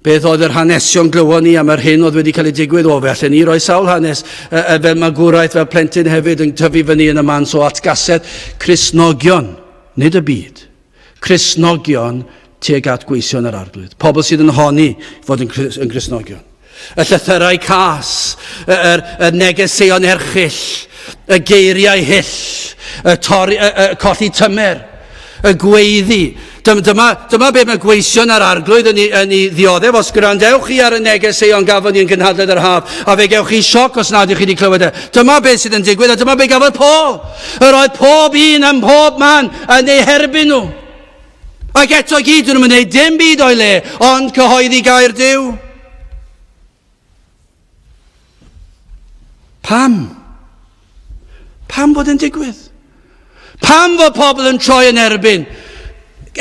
Beth oedd yr hanesion glywon ni am yr hyn oedd wedi cael ei digwydd? O, fe allen ni roi sawl hanes e, fel magwraeth, fel plentyn hefyd yn tyfu fyny yn y man so atgasedd Cristnogion, nid y byd. Cristnogion tuag at gweision yr arglwydd. Pobl sydd yn honni fod yn, yn Gristnogion. Y llythyrau cas, y, y, y negeseuon erchyll, y geiriau hyll, y, torri, y, y colli tymer, y gweiddi. Dyma, dyma, dyma be mae gweision yr arglwydd yn ei, yn ei ddioddef. Os gwrandewch chi ar y negeseuon gafon ni yn gynhadledd yr haf, a fe gewch chi sioc os nad ydych chi wedi clywed e. Dyma beth sydd yn digwydd, a dyma be gafodd Paul. Yr oedd pob un ym mhob man yn ei herbyn nhw. Ac eto gyd, dyn nhw'n gwneud dim byd o'i le, ond cyhoeddi gair Duw. Pam? Pam fod yn digwydd? Pam fod pobl yn troi yn erbyn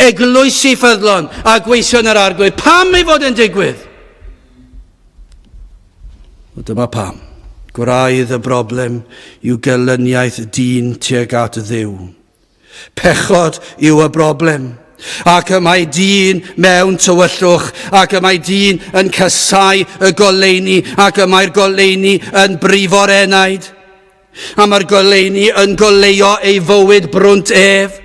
eglwysi ffyddlon a gweision yr arglwydd? Pam ei fod yn digwydd? Wel, dyma pam. Gwraidd y broblem yw gelyniaeth dyn tuag at Dduw. Pechod yw y broblem. Ac y mae dyn mewn tywyllwch, ac y mae dyn yn casau y goleuni, ac y mae'r goleuni yn brifo'r enaid. A mae'r goleuni yn goleuo ei fywyd brwnt ef.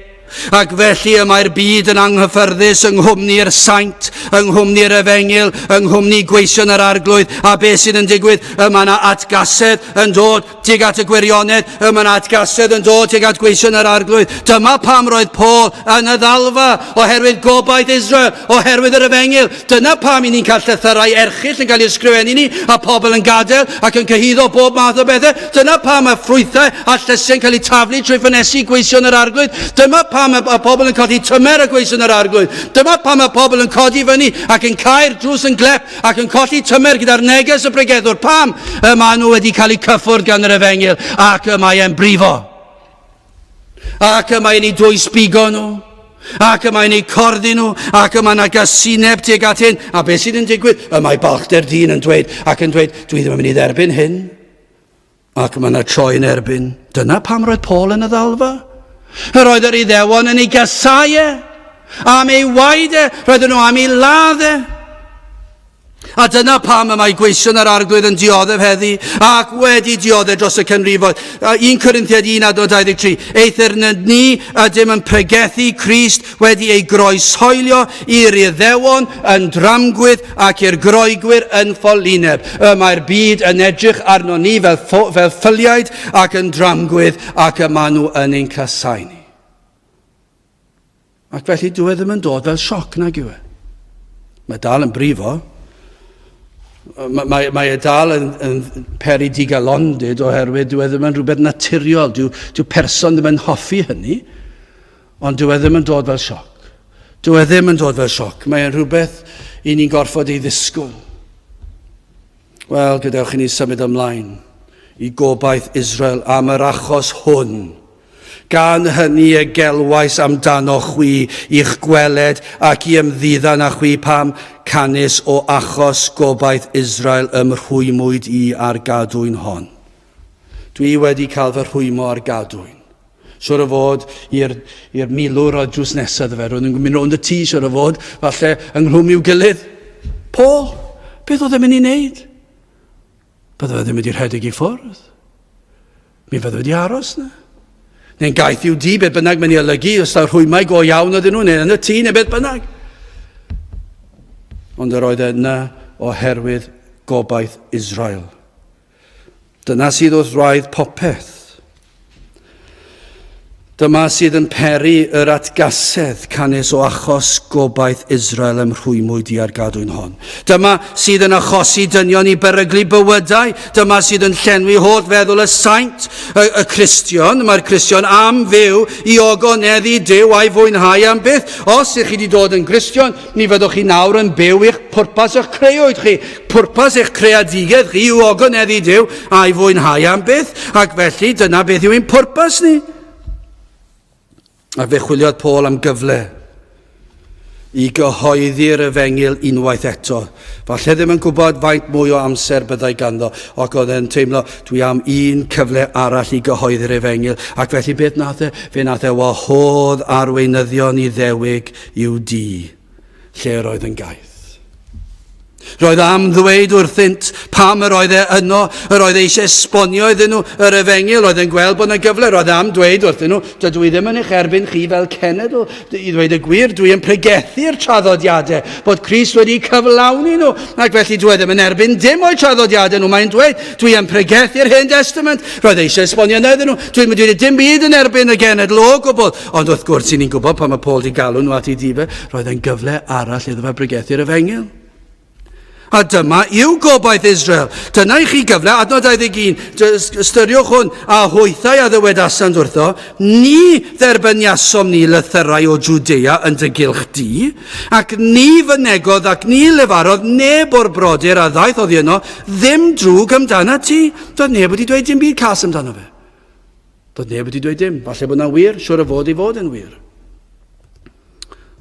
Ac felly y mae'r byd yn anghyffyrddus yng nghwmni'r saint, yng nghwmni'r efengyl, yng nghwmni gweision yr arglwydd, a beth sydd yn digwydd? Y mae yna atgasedd yn dod tuag at y gwirionedd, y mae yna atgasedd yn dod tuag at gweision yr arglwydd. Dyma pam roedd Paul yn y ddalfa, oherwydd gobaith Israel, oherwydd yr efengyl. Dyna pam i ni'n cael llythyrau erchyll yn cael eu ysgrifennu ni, a pobl yn gadael ac yn cyhuddo bob math o bethau. Dyna pam mae ffrwythau a llysiau'n cael eu taflu trwy ffynesi gweision yr arglwydd. Dyma pam mae pobl yn colli tymer y gweision yr arglwydd. Dyma pam mae pobl yn codi fyny ac yn cau'r drws yn glep ac yn colli tymer gyda'r neges y pregethwr. Pam? Y maen nhw wedi cael eu cyffwrdd gan yr efengyl ac y mae e'n brifo. Ac y mae'n eu dwysbigo nhw. Ac y mae'n eu corddi nhw. Ac y mae yna gasineb tuag at hyn. A beth sydd yn digwydd? Y mae balchder dyn yn dweud ac yn dweud, dwi ddim yn mynd i dderbyn hyn. Ac mae yna troi yn erbyn. Dyna pam roedd Paul yn y ddalfa. Yr oedd yr Iddewon yn ei gasau e, am ei waed e, roedden nhw am ei ladd e. A dyna pam y mae gweision yr arglwydd yn dioddef heddi, ac wedi dioddef dros y canrifoedd. 1 Corinthiaid 1 adnod 23. Eithr ni ydym yn pregethu Crist wedi ei groeshoelio i'r Iddewon yn dramgwydd ac i'r Groegwyr yn ffolineb. Y mae'r byd yn edrych arno ni fel, fel ffyliaid ac yn dramgwydd ac y maen nhw yn ein casau ni. Ac felly dyw e ddim yn dod fel sioc nag yw e. Mae dal yn brifo. Mae, mae, mae e dal yn, yn peri digalondid oherwydd dyw e ddim yn rhywbeth naturiol. Dyw, dyw person ddim yn hoffi hynny, ond dyw e ddim yn dod fel sioc. Dyw e ddim yn dod fel sioc. Mae'n rhywbeth i ni'n gorfod ei ddisgwyl. Wel, gadewch i ni symud ymlaen i gobaith Israel am yr achos hwn. Gan hynny y gelwais amdano chwi i'ch gweled ac i ymddiddan â chwi pam canys o achos gobaith Israel ym rhwymwyd i ar gadwyn hon. Dwi wedi cael fy rhwymo ar gadwyn. Siwr o fod i'r, i'r milwr oedd drws nesaf iddo fe. Roedd nhw'n mynd rownd y tŷ, siwr o fod, falle ynghlwm i'w gilydd. Paul, beth oedd e'n mynd i wneud? Bydde fe ddim wedi rhedeg i ffwrdd. Mi fydde wedi aros na. Neu'n gaeth i'w di, beth bynnag mae'n ei olygu, os da rhwymau go iawn ydyn nhw, neu yn y tŷ, neu beth bynnag. Ond yr oedd e yna oherwydd gobaith Israel. Dyna sydd wrth wraidd popeth. Dyma sydd yn peri yr atgasedd canys o achos gobaith Israel ym rhwymwyd i ar gadwyn hon. Dyma sydd yn achosi dynion i beryglu bywydau. Dyma sydd yn llenwi holl feddwl y saint, y, y Cristion. Mae'r Cristion am fyw i ogoneddu Duw a'i fwynhau am byth. Os ych chi wedi dod yn Gristion, Mi fyddwch chi nawr yn byw i'ch pwrpas eich creuwyd chi. Pwrpas eich creadigedd chi yw ogoneddu Duw a'i fwynhau am byth, ac felly dyna beth yw ein pwrpas ni. A fe chwiliodd Paul am gyfle i gyhoeddi'r efengyl unwaith eto. Falle ddim yn gwybod faint mwy o amser byddai ganddo, ac oedd e'n teimlo, dwi am un cyfle arall i gyhoeddi'r efengyl. Ac felly beth nath e? Fe nath e wahodd arweinyddion Iddewig i'w dŷ, lle yr oedd yn gaeth. Roedd am ddweud wrthynt pam yr oedd e yno, yr oedd e eisiau esbonio iddyn nhw yr efengyl, roedd e'n gweld bod yna gyfle, roedd e am dweud wrthyn nhw, dydw i ddim yn eich erbyn chi fel cenedl, i ddweud y gwir, dwi yn pregethu'r traddodiadau, bod Crist wedi cyflawni nhw, ac felly dwi e ddim yn erbyn dim o'i traddodiadau nhw, mae'n dweud, dwi yn pregethu'r Hen Testament, roedd e eisiau esbonio yna iddyn nhw, dwi'n mynd i dim byd yn erbyn y genedl o gwbl, Ond wrth gwrs, i ni'n gwybod pan mae Paul di galw nhw at ei dŷ fe, roedd e'n gyfle arall iddo fe bregethu'r efengyl. A dyma yw gobaith Israel. Dyna i chi gyfle, adnod 21, ystyriwch hwn, a hwythau a ddywedasant wrtho, ni dderbyniasom ni lythyrau o Jwdea yn dy gylch di, ac ni fynegodd ac ni lefarodd neb o'r brodyr a ddaeth oddi yno ddim drwg amdana ti. Doedd neb wedi dweud dim byd cas amdano fe. Doedd neb wedi dweud dim. Falle bod na'n wir, siwr o fod ei fod yn wir.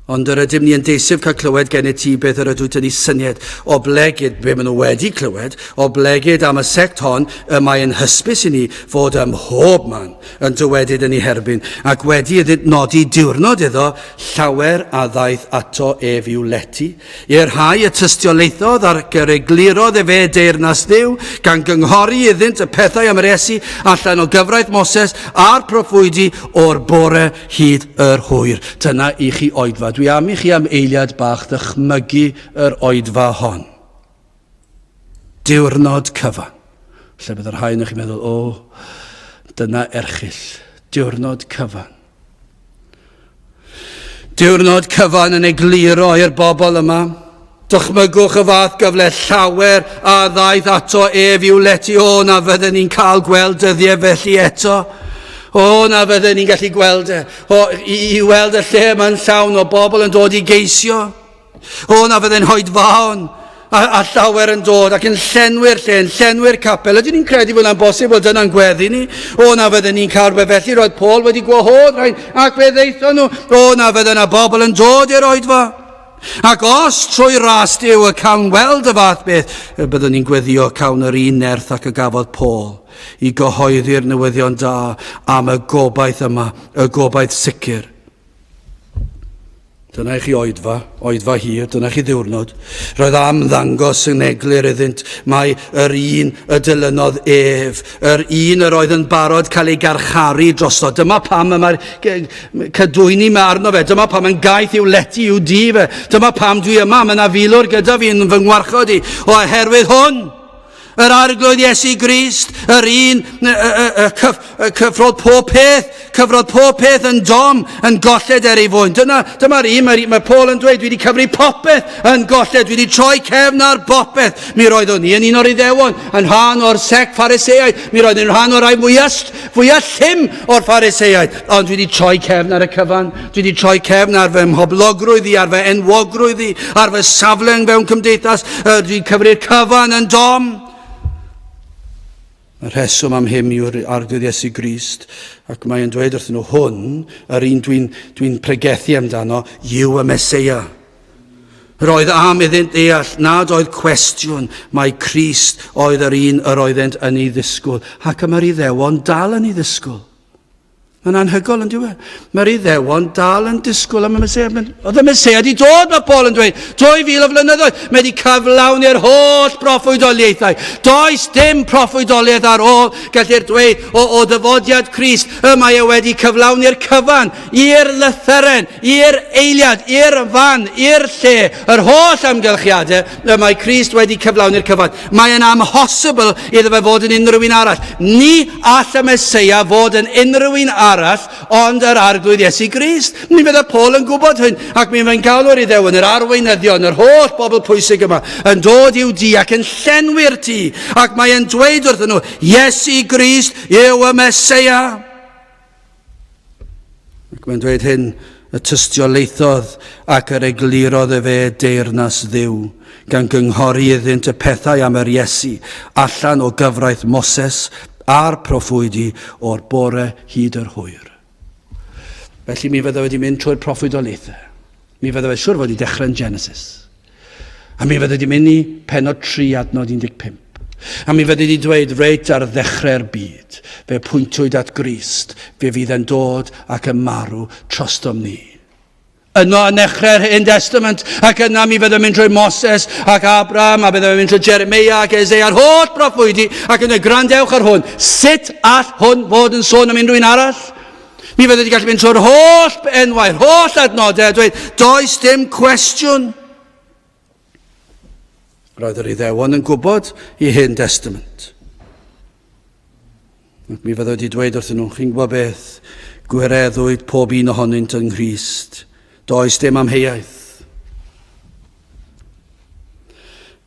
Ond yr ydym ni yn deiseb cael clywed gennyt ti beth yr ydwyt yn ei syniad, oblegid be maen nhw wedi clywed, oblegid am y sect hon y mae yn hysbys i ni fod ym mhob man yn dywedyd yn ei herbyn, ac wedi iddynt nodi diwrnod iddo, llawer a ddaeth ato ef i'w lety. I'r rhai y tystiolaethodd ac yr eglurodd efe deyrnas Dduw, gan gynghori iddynt y pethau am yr Iesu allan o gyfraith Moses a'r proffwydi o'r bore hyd yr hwyr. Dyna i chi oedfa. Dwi am i chi am eiliad bach ddychmygu yr oedfa hon. Diwrnod cyfan. Lle bydd y rhai yn chi'n meddwl, o, dyna erchyll. Diwrnod cyfan. Diwrnod cyfan yn egluro i'r bobl yma. Dychmygwch y fath gyfle llawer a ddaeth ato ef i'w lety. O, na fydden ni'n cael gweld dyddiau felly eto. O, na fydden ni'n gallu gweld e. O, i, i weld y lle yma'n llawn o bobl yn dod i geisio. O, na fydde'n hoedfaon a, a llawer yn dod ac yn llenwi'r lle, yn llenwi'r capel. Ydyn ni'n credu bod yna'n bosib, wel dyna'n gweddi ni. O, na fydden ni'n cael rhywbeth felly, roedd Paul wedi gwahodd rhain ac fe ddeithon nhw. O, na fydden yna bobl yn dod i'r oedfa. Ac os trwy ras Duw y cawn weld y fath beth, y byddwn ni'n gweddio cawn yr un nerth ac y gafodd Paul i gyhoeddi'r newyddion da am y gobaith yma, y gobaith sicr. Dyna i chi oedfa, oedfa hir, dyna chi ddiwrnod. Roedd am ddangos yn eglur iddynt mai yr un y dilynodd ef, yr un yr oedd yn barod cael ei garcharu drosto. Dyma pam y mae'r cadwyni yma arno fe, dyma pam yn gaeth i'w lety i'w di fe, dyma pam dwi yma, mae yna filwr gyda fi yn fy ngwarchod i, oherwydd hwn. Yr Arglwydd Iesu Grist, yr un y, y, y, cyf, y cyfrodd pob peth, cyfrodd pob peth yn dom, yn golled er ei fwyn. Dyna, dyma'r un, mae, mae Paul yn dweud, dwi wedi cyfri popeth yn golled, dwi wedi troi cefn ar bopeth. Mi roeddwn i yn un o'r Iddewon, yn rhan o'r sect Phariseaidd, mi roeddwn i'n rhan o'r rhai mwyaf, fwyaf llym o'r Phariseaidd, ond dwi wedi troi cefn ar y cyfan, dwi wedi troi cefn ar fy mhoblogrwydd i, ar fy enwogrwydd i, ar fy safle yn fewn cymdeithas, dwi'n cyfri'r cyfan yn dom. Y rheswm am hyn yw'r Arglwydd Iesu Grist, ac mae'n dweud wrthyn nhw hwn, yr un dwi'n dwi pregethu amdano, yw y Meseia. Roedd am iddynt ddeall nad oedd cwestiwn mai Crist oedd yr un yr oeddent yn ei ddisgwyl, ac y mae'r Iddewon dal yn ei ddisgwyl. Mae'n anhygoel yn diwedd. Mae'r Iddewon dal yn disgwyl am y Meseia. Oedd y Meseia wedi dod, mae Paul yn dweud, 2000 o flynyddoedd. Mae wedi cyflawni'r holl broffwydoliaethau. Does dim proffwydoliaeth ar ôl, gellir dweud, o, o ddyfodiad Crist. Y mae e wedi cyflawni'r cyfan, i'r lythyren, i'r eiliad, i'r fan, i'r lle, yr holl amgylchiadau, y mae Crist wedi cyflawni'r cyfan. Mae'n amhosibl iddo fe fod yn unrhyw un arall. Ni all y Meseia fod yn unrhyw un arall ond yr Arglwydd Iesu Grist. Mi fydde Paul yn gwybod hyn, ac mi fe'n galw'r Iddewon, yr arweinyddion, yr holl bobl pwysig yma, yn dod i'w dŷ ac yn llenwi'r tŷ, ac mae e'n dweud wrthyn nhw, Iesu Grist yw y Meseia. Ac mae'n dweud hyn, y tystiolaethodd ac yr eglurodd efe deyrnas Dduw, gan gynghori iddynt y pethau am yr Iesu, allan o gyfraith Moses a'r proffwydi o'r bore hyd yr hwyr. Felly mi fydda wedi mynd trwy'r proffwydoliaethau. Mi fydda fe siwr fod wedi dechrau yn Genesis. A mi fydde wedi mynd i penod 3 adnod 15. A mi fydde wedi dweud reit ar ddechrau'r byd, fe pwyntwyd at Grist, fe fydd e'n dod ac yn marw trostom ni. Yno yn nechrau'r Hen Testament, ac yna mi fydde mynd trwy Moses ac Abraham, a bydde mynd trwy Jeremiah ac Ezeia, a'r holl broffwydi, ac yna gwrandewch ar hwn. Sut all hwn fod yn sôn am unrhyw un arall? Mi fydde wedi gallu mynd trwy'r holl enwau'r holl adnodau a dweud, does dim cwestiwn. Roedd yr Iddewon yn gwybod i Hen Testament. Ac mi fydde wedi dweud wrthyn nhw, chi'n gwybod beth, gwireddwyd pob un ohonynt yng Nghrist. Does dim amheuaeth.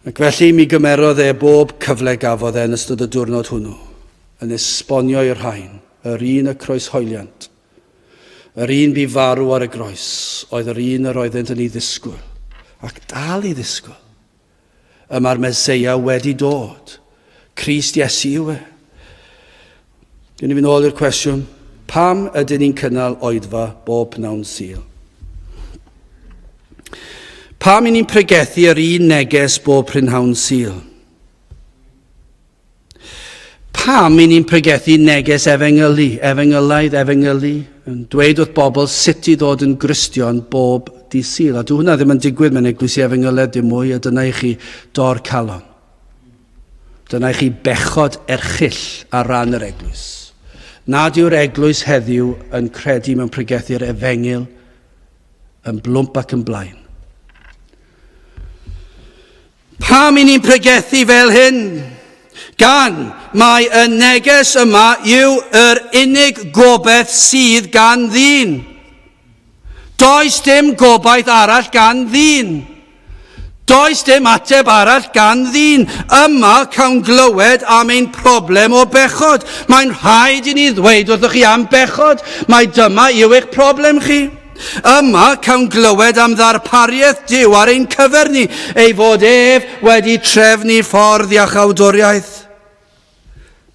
Ac felly mi gymerodd e bob cyfle gafodd e yn ystod y diwrnod hwnnw, yn esbonio i'r rhain Yr un y croeshoeliant, yr un bu farw ar y groes, oedd yr un yr oeddent yn ei ddisgwyl, ac dal i ddisgwyl. Y mae'r Meseia wedi dod. Crist Iesu yw e. Dwi'n i fynd ôl i'r cwestiwn, pam ydyn ni'n cynnal oedfa bob pnawn Sul? Pam i ni'n pregethu yr un neges bob prynhawn Sul? Pam i ni'n pregethu neges efengylu, efengylaidd, efengylu, yn dweud wrth bobl sut i ddod yn Gristion bob dydd Sul. A dw hwnna ddim yn digwydd mewn eglwysi efengylaidd dim mwy, a dyna i chi dor calon. Dyna i chi bechod erchyll ar ran yr eglwys. Nad yw'r eglwys heddiw yn credu mewn pregethu'r efengyl yn blwmp ac yn blaen. Pam i ni'n pregethu fel hyn? Gan mai y neges yma yw yr unig gobaith sydd gan ddyn. Does dim gobaith arall gan ddyn. Does dim ateb arall gan ddyn. Yma cawn glywed am ein problem o bechod. Mae'n rhaid i ni ddweud wrthych chi am bechod. Mae dyma yw eich problem chi. Yma cawn glywed am ddarpariaeth Duw ar ein cyfer ni, ei fod ef wedi trefnu ffordd iachawdwriaeth.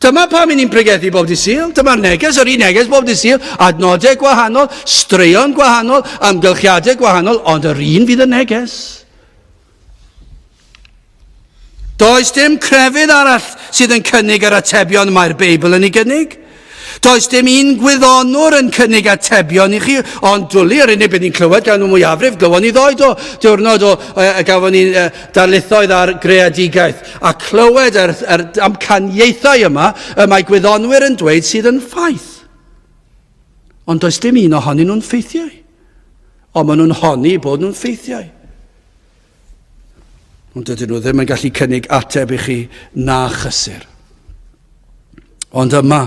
Dyma pam i ni'n pregethu bob dydd Sul. Dyma'r neges, yr un neges bob dydd Sul, adnodau gwahanol, straeon gwahanol, amgylchiadau gwahanol, ond yr un fydd y neges. Does dim crefydd arall sydd yn cynnig yr atebion mae'r Beibl yn ei gynnig. Does dim un gwyddonwr yn cynnig atebion i chi, ond dwli, yr unig beth ni'n clywed gan y mwyafrif, glywon ni ddoe do, diwrnod o, e, gafon ni e, darlithoedd ar greadigaeth, a clywed yr, yr amcaniaethau yma y mae gwyddonwyr yn dweud sydd yn ffaith. Ond does dim un ohonyn nhw'n ffeithiau. Ond maen nhw'n honni bod nhw'n ffeithiau. Ond dydyn nhw ddim yn gallu cynnig ateb i chi na chysur. Ond yma,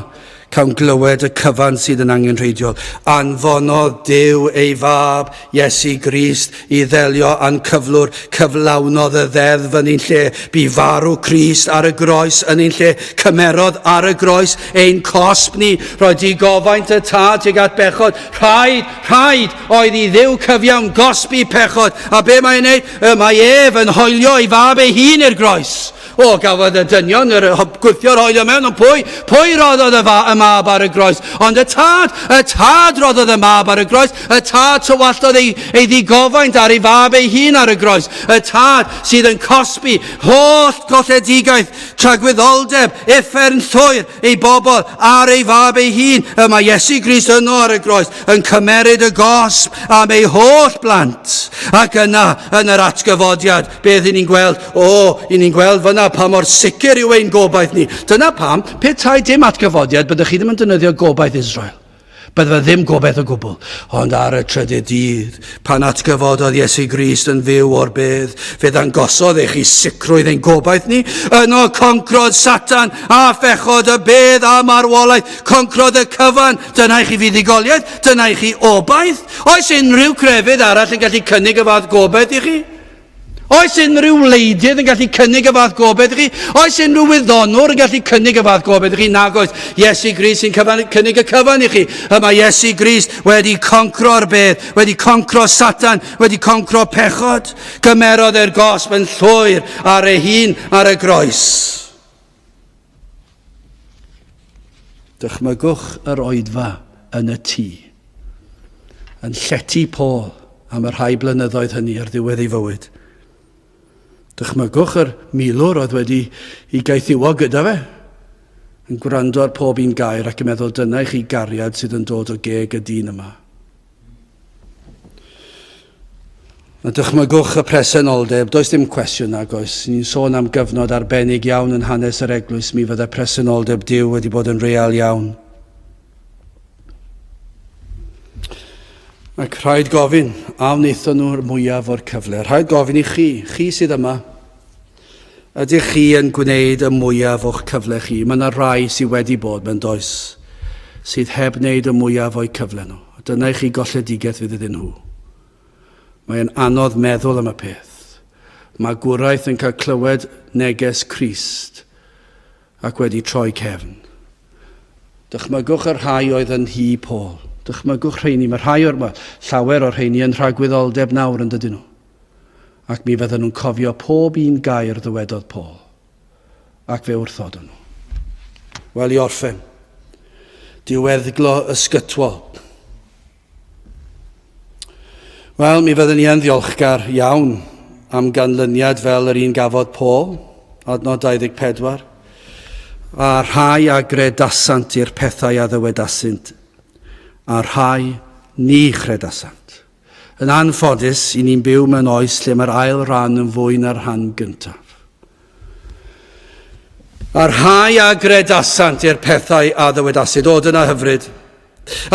cawn glywed y cyfan sydd yn angenrheidiol. Anfonodd Duw ei fab, Iesu Grist, i ddelio â'n cyflwr. Cyflawnodd y ddeddf yn ein lle. Bu farw Crist ar y groes yn ein lle. Cymerodd ar y groes ein cosb ni. Rhoi digofaint y tad tuag at bechod. Rhaid, rhaid oedd i Dduw cyfiawn gosbi pechod. A be mae'n wneud? Y mae ef yn hoelio ei fab ei hun i'r groes. O, gafodd y dynion yr gwthio'r hoelio mewn, ond pwy, pwy roddodd y, fa, y mab ar y groes? Ond y tad, y tad roddodd y mab ar y groes, y tad tywalltodd ei, ei ddigofaint ar ei fab ei hun ar y groes, y tad sydd yn cosbi holl golledigaeth, tragwyddoldeb, uffern llwyr ei bobl ar ei fab ei hun. Y mae Iesu Grist yno ar y groes, yn cymeryd y gosb am ei holl blant. Ac yna, yn yr atgyfodiad, beth i ni'n gweld? O, i ni'n gweld fyna pa mor sicr yw ein gobaith ni. Dyna pam, petai dim atgyfodiad, byddech chi ddim yn defnyddio gobaith Israel. Bydde fe ddim gobaith o gwbl. Ond ar y trydydd dydd, pan atgyfododd Iesu Grist yn fyw o'r bedd, fe ddangosodd i chi sicrwydd ein gobaith ni. Yno concrodd Satan a phechod y bedd a marwolaeth. Concrodd y cyfan. Dyna i chi fuddugoliaeth, dyna i chi obaith. Oes unrhyw crefydd arall yn gallu cynnig y fath gobaith i chi? Oes unrhyw wleidydd yn gallu cynnig y fath gobaith i chi? Oes unrhyw wyddonwr yn gallu cynnig y fath gobaith i chi? Nag oes. Iesu Grist sy'n cyfan, cynnig y cyfan i chi. Y mae Iesu Grist wedi concro'r bedd, wedi concro Satan, wedi concro pechod. Gymerodd e'r gosb yn llwyr ar ei hun ar y groes. Dychmygwch yr oedfa yn y tŷ, yn llety Paul am y rhai blynyddoedd hynny ar ddiwedd ei fywyd. Dychmygwch yr milwr oedd wedi i gaethiwo gyda fe, yn gwrando ar pob un gair ac yn meddwl dyna i chi gariad sydd yn dod o geg y dyn yma. A dychmygwch y presenoldeb, does dim cwestiwn nag oes. Ni'n sôn am gyfnod arbennig iawn yn hanes yr eglwys, mi fydde presenoldeb Duw wedi bod yn real iawn. Ac rhaid gofyn, a wnaethon nhw'r mwyaf o'r cyfle? Rhaid gofyn i chi, chi sydd yma, ydych chi yn gwneud y mwyaf o'ch cyfle chi? Mae yna rai sydd wedi bod mewn does, sydd heb wneud y mwyaf o'u cyfle nhw. Dyna i chi golledigaeth fydd iddyn nhw. Mae'n anodd meddwl am y peth. Mae gwraeth yn cael clywed neges Crist ac wedi troi cefn. Dychmygwch y rhai oedd yn nhŷ Paul. Dychmygwch rheini. Mae rhai o'r, well, llawer o'r rheini yn rhagwyddoldeb nawr yn dydyn nhw. Ac mi fydden nhw'n cofio pob un gair ddywedodd Paul. Ac fe wrthodon nhw. Wel, i orffen. Diweddglo ysgytwol. Wel, mi fyddwn ni yn ddiolchgar iawn am ganlyniad fel yr un gafodd Paul, adnod 24, a rhai a gredasant i'r pethau a ddywedasynt, a rhai ni chredasant. Yn anffodus, i ni'n byw mewn oes lle mae'r ail ran yn fwy na'r rhan gyntaf. A rhai a gredasant i'r pethau a ddywedasid. O, dyna hyfryd.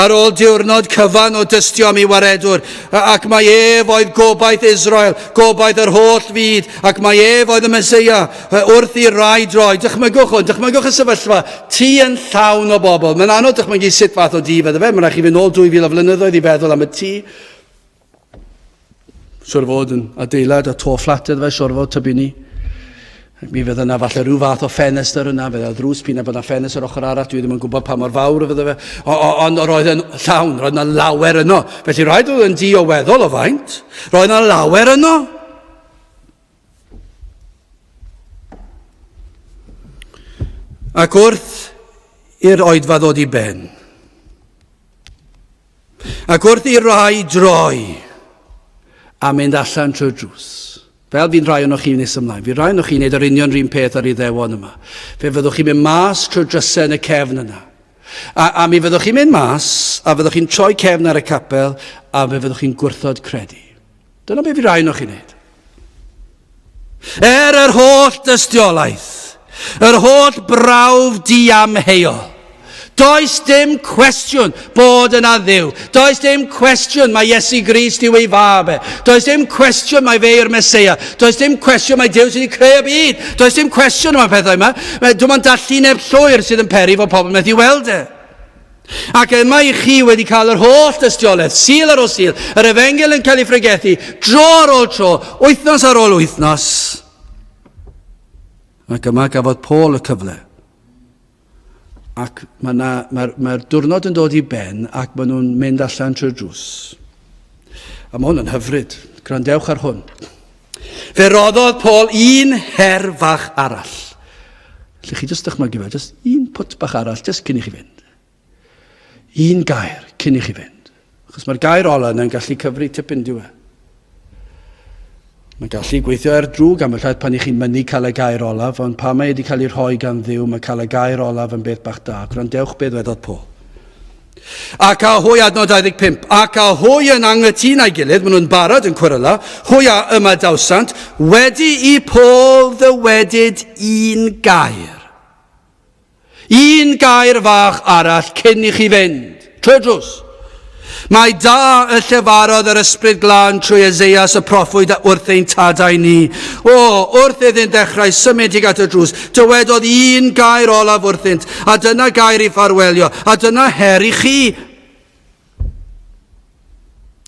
Ar ôl diwrnod cyfan o dystio am ei waredwr, ac mai ef oedd gobaith Israel, gobaith yr holl fyd, ac mai ef oedd y Meseia, wrth i rai droi. Dychmygwch hwn, dychmygwch y sefyllfa, tŷ yn llawn o bobl. Mae'n anodd dychmygu sut fath o dŷ fydde fe, mae'n rhaid chi fynd nôl 2000 o flynyddoedd i feddwl am y tŷ. Siwr fod yn adeilad a to fflat iddo fe, siwr fod tybu ni. Mi fydd yna falle rhyw fath o ffenestr yna, fydd yna ddrws p'un a bod yna ffenestr ochr arall, dwi ddim yn gwybod pa mor fawr fydde fe. Ond roedd yn llawn, roedd yna lawer yno. Felly rhaid oedd yn di o weddol o faint. Roedd yna lawer yno. Ac wrth i'r oedfa ddod i ben, Ac wrth i rai droi a mynd allan trwy'r drws, fel fi'n rhai o'n chi nes ymlaen, fi rhai o'n chi'n neud yr union rhywun peth ar iddewon yma. Fe fyddwch chi'n mynd mas trwy'r drysau yn y cefn yna. A, a mi fyddwch chi'n mynd mas, a fyddwch chi'n troi cefn ar y capel, a fe fyddwch chi'n gwrthod credu. Dyna beth fi rhai o'n chi'n neud. Er yr holl dystiolaeth, yr holl brawf diamheuol, Does dim cwestiwn bod yna Dduw. Does dim cwestiwn mai Iesu Grist yw ei fab e. Does dim cwestiwn mai fe yw'r Meseia. Does dim cwestiwn mai Duw sydd wedi creu y byd. Does dim cwestiwn am y pethau yma. Dim ond dallineb llwyr sydd yn peri fod pobl methu weld e. Ac yma i chi wedi cael yr holl dystiolaeth, Sul ar ôl Sul, yr efengyl yn cael ei phregethu, dro ar ôl tro, wythnos ar ôl wythnos. Ac yma gafodd Paul y cyfle. Ac mae'r mae, mae diwrnod yn dod i ben ac maen nhw'n mynd allan trwy'r drws. A mae hwn yn hyfryd. Gwrandewch ar hwn. Fe roddodd Paul un her fach arall. Lle chi jyst dychmygu fe, jyst un pwt bach arall, jyst cyn i chi fynd. Un gair cyn i chi fynd. Achos mae'r gair ola yna'n gallu cyfri tipyn, diw e? Mae'n gallu gweithio er drwg am y llaeth pan i chi'n mynnu cael y gair olaf, ond pa mae wedi cael ei rhoi gan Dduw, mae cael y gair olaf yn beth bach da. Gwrandewch beth ddwedodd Paul. Ac a hwy, adnod 25, ac a hwy yn anghytun â'i gilydd, maen nhw'n barod yn cweryla, hwy a ymadawsant, wedi i Paul ddywedyd un gair. Un gair fach arall cyn i chi fynd. Trwy'r drws. Mae da y llefarodd yr Ysbryd Glân trwy Eseias y proffwyd wrth ein tadau ni. O, wrth iddynt ddechrau symud tuag at y drws, dywedodd un gair olaf wrthynt, a dyna gair i ffarwelio, a dyna her i chi.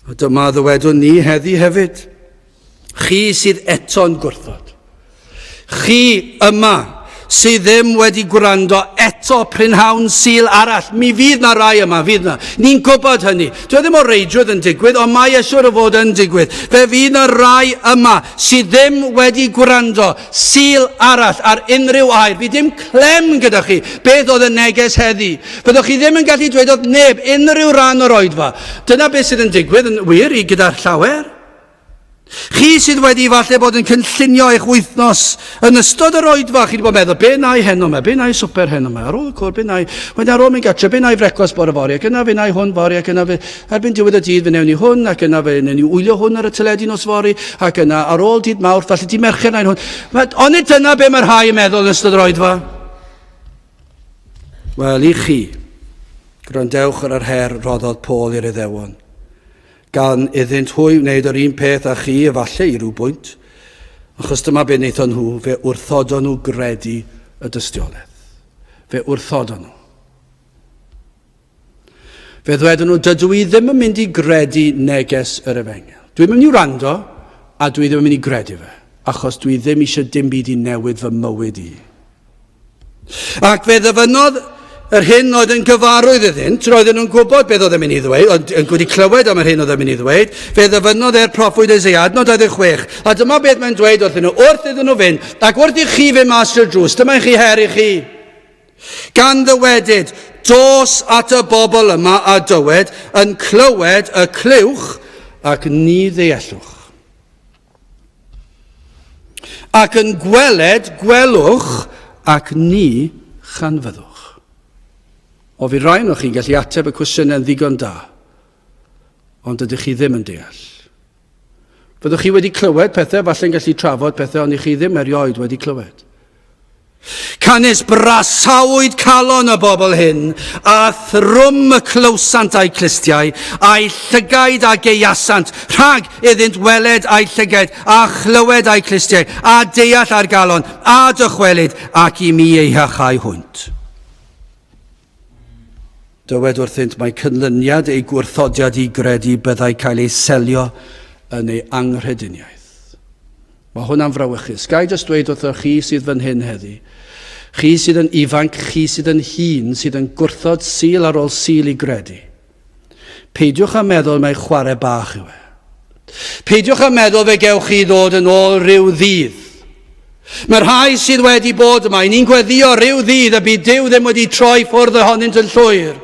A dyma ddywedwn ni heddi hefyd. Chi sydd eto'n gwrthod. Chi yma sydd ddim wedi gwrando eto prynhawn Sul arall. Mi fydd na rai yma, fydd na. Ni'n gwybod hynny. Dwi e ddim o reidrwydd yn digwydd, ond mae e siwr o fod yn digwydd. Fe fydd na rai yma sydd ddim wedi gwrando Sul arall ar unrhyw air. Fydd dim clem gyda chi beth oedd y neges heddi. Fyddwch chi ddim yn gallu dweud wrth neb unrhyw ran o'r oedfa. Dyna beth sydd yn digwydd yn wir i gyda'r llawer. Chi sydd wedi falle bod yn cynllunio eich wythnos yn ystod yr oedfa, chi wedi bod yn meddwl, be na i heno yma, be na i swper heno yma, ar ôl y cwr, be na i, wedyn ar ôl mynd gatre, be na i frecwast bore fory, ac yna fe na i hwn fory, ac yna fe, erbyn diwedd y dydd fe newn ni hwn, ac yna fe newn ni wylio hwn ar y teledu nos fory, ac yna ar ôl dydd Mawrth, falle dydd Mercher na i hwn. Onid dyna be mae rhai yn meddwl yn ystod yr oedfa? Wel, i chi, gwrandewch ar yr her roddodd Paul i'r Iddewon. Gan iddynt hwy wneud yr un peth â chi, efallai i ryw bwynt, achos dyma be wnaethon nhw, fe wrthodon nhw gredu y dystiolaeth. Fe wrthodon nhw. Fe ddwedon nhw, dydw i ddim yn mynd i gredu neges yr efengyl. Dwi'n mynd i wrando, a dwi ddim yn mynd i gredu fe, achos dwi ddim eisiau dim byd i newid fy mywyd i. Ac fe ddyfynnodd yr hyn oedd yn gyfarwydd iddynt, roedden nhw'n gwybod beth oedd yn mynd i ddweud, ond yn wedi clywed am yr hyn oedd yn mynd i ddweud, fe ddyfynnodd e'r proffwyd Eseia, adnod 26, a dyma beth mae'n dweud wrthyn nhw, wrth iddyn nhw fynd, ac wrth i chi fynd mas trwy'r drws, dyma i chi her i chi. Gan ddywedyd, dos at y bobl yma a dywed, yn clywed y clywch ac ni ddeellwch. Ac yn gweled, gwelwch, ac ni chanfyddwch. O, fi rhain o'ch chi'n gallu ateb y cwestiynau'n ddigon da, ond dydych chi ddim yn deall. Fyddwch chi wedi clywed pethau, falle'n gallu trafod pethau, ond i chi ddim erioed wedi clywed. Canys brasawyd calon y bobl hyn, a thrwm y clywsant a'u clustiau, a'u llygaid a geuasant, rhag iddynt weled a'u llygaid, a chlywed a'u clustiau, a deall â'r galon, a dychwelyd, ac i mi eu hychau hwynt. Dywed wrthynt mai cynlyniad eu gwrthodiad i gredu byddai cael ei selio yn ei anghrediniaeth. Mae hwnna'n frawychus. Ga i jyst dweud wrtho chi sydd fan hyn heddi, chi sydd yn ifanc, chi sydd yn hŷn, sydd yn gwrthod Sul ar ôl Sul i gredu, peidiwch â meddwl mai chwarae bach yw e. Peidiwch â meddwl fe gewch chi ddod yn ôl rhyw ddydd. Mae rhai sydd wedi bod yma, i ni'n gweddio rhyw ddydd y bydd Duw ddim wedi troi ffwrdd ohonynt yn llwyr,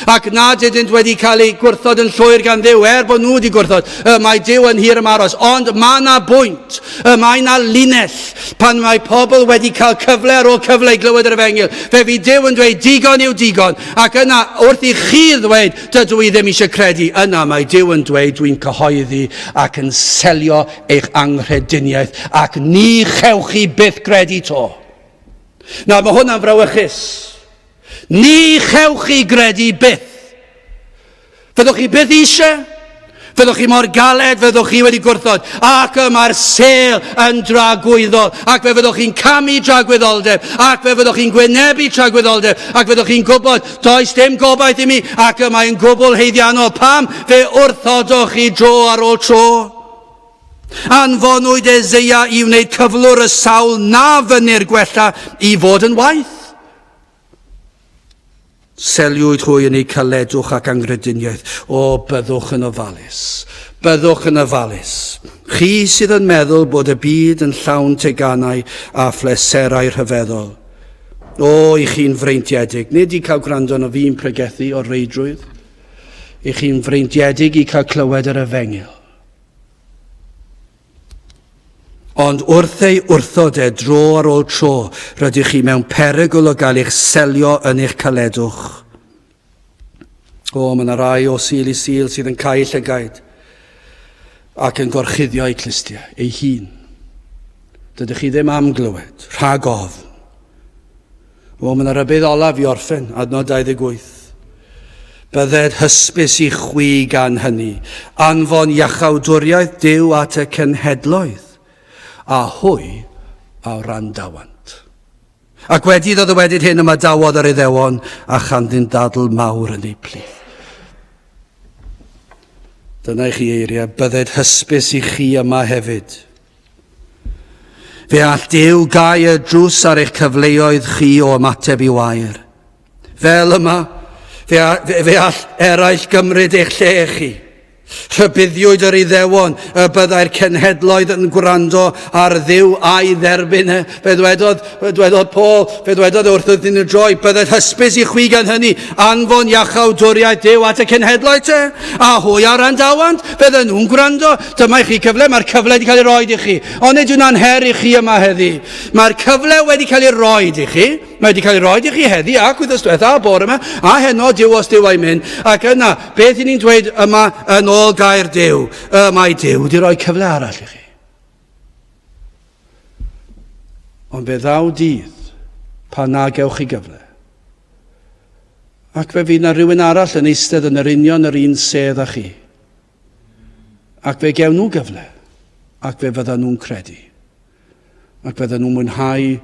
ac nad ydynt wedi cael eu gwrthod yn llwyr gan Dduw, er bod nhw wedi gwrthod. Y mae Duw yn hir ymaros, ond mae yna bwynt, y mae yna linell, pan mae pobl wedi cael cyfle ar ôl cyfle i glywed yr efengyl, fe fydd Duw yn dweud digon yw digon, ac yna wrth i chi ddweud dydw i ddim eisiau credu, yna mae Duw yn dweud dwi'n cyhoeddi ac yn selio eich anghrediniaeth ac ni chewch chi byth gredu to. Nawr, mae hwnna'n frawychus. Ni chewch chi gredu byth. Fyddwch chi byth eisiau? Fyddwch chi mor galed, fyddwch chi wedi gwrthod, ac y mae'r sêl yn dragwyddol, ac fe fyddwch chi'n camu tragwyddoldeb, ac fe fyddwch chi'n gwynebu tragwyddoldeb, ac fyddwch chi'n gwybod, does dim gobaith i mi, ac y mae'n gwbl haeddiannol. Pam fe wrthodoch chi dro ar ôl tro? Anfonwyd Eseia i wneud cyflwr y sawl na fynnir gwella i fod yn waeth. Seliwyd hwy yn eu caledwch ac anghrediniaeth. O, byddwch yn ofalus. Byddwch yn ofalus. Chi sydd yn meddwl bod y byd yn llawn teganau a phleserau rhyfeddol. O, i chi'n freintiedig, nid i cael gwrando arno fi'n pregethu o reidrwydd. I chi'n freintiedig i cael clywed yr efengyl. Ond wrth ei wrthod e dro ar ôl tro, rydych chi mewn perygl o gael eich selio yn eich caledwch. O, mae yna rai o Sul i Sul sydd yn cau llygaid ac yn gorchuddio eu clustiau eu hun. Dydych chi ddim am glywed, rhag ofn. O, mae yna rybudd olaf i orffen, adnod 28. Bydded hysbys i chwi gan hynny, anfon iachawdwriaeth Duw at y cenhedloedd, a hwy a wrandawant. Ac wedi iddo ddywedyd hyn, ymadawodd yr Iddewon, a chanddynt ddadl mawr yn eu plith. Dyna i chi eiriau, bydded hysbys i chi yma hefyd. Fe all Duw gau y drws ar eich cyfleoedd chi o ymateb i'w air. Fel yma, fe, fe, fe all eraill gymryd eich lle chi. Rhybuddiwyd yr Iddewon y byddai'r cenhedloedd yn gwrando ar Dduw a'i dderbyn e. Fe ddwedodd, fe ddwedodd Paul, fe ddwedodd e wrth iddyn nhw droi, bydded hysbys i chwi gan hynny, anfon iachawdwriaeth Duw at y cenhedloedd te, a hwy a wrandawant, fydden nhw'n gwrando. Dyma i chi cyfle, mae'r cyfle wedi cael ei roed i chi. Ond nid yw'n her i chi yma heddi. Mae'r cyfle wedi cael ei roed i chi. Mae wedi cael ei roed i chi heddi ac wythnos diwetha a bore yma a heno, Duw os Duw a'i mynd. Ac yna, beth i ni'n dweud yma yn ôl gair Duw? Y mae Duw wedi rhoi cyfle arall i chi. Ond fe ddaw dydd pan na gewch chi gyfle. Ac fe fydd na rhywun arall yn eistedd yn yr union yr un sedd â chi. Ac fe gewn nhw gyfle, ac fe fyddan nhw'n credu. Ac fyddan nhw'n mwynhau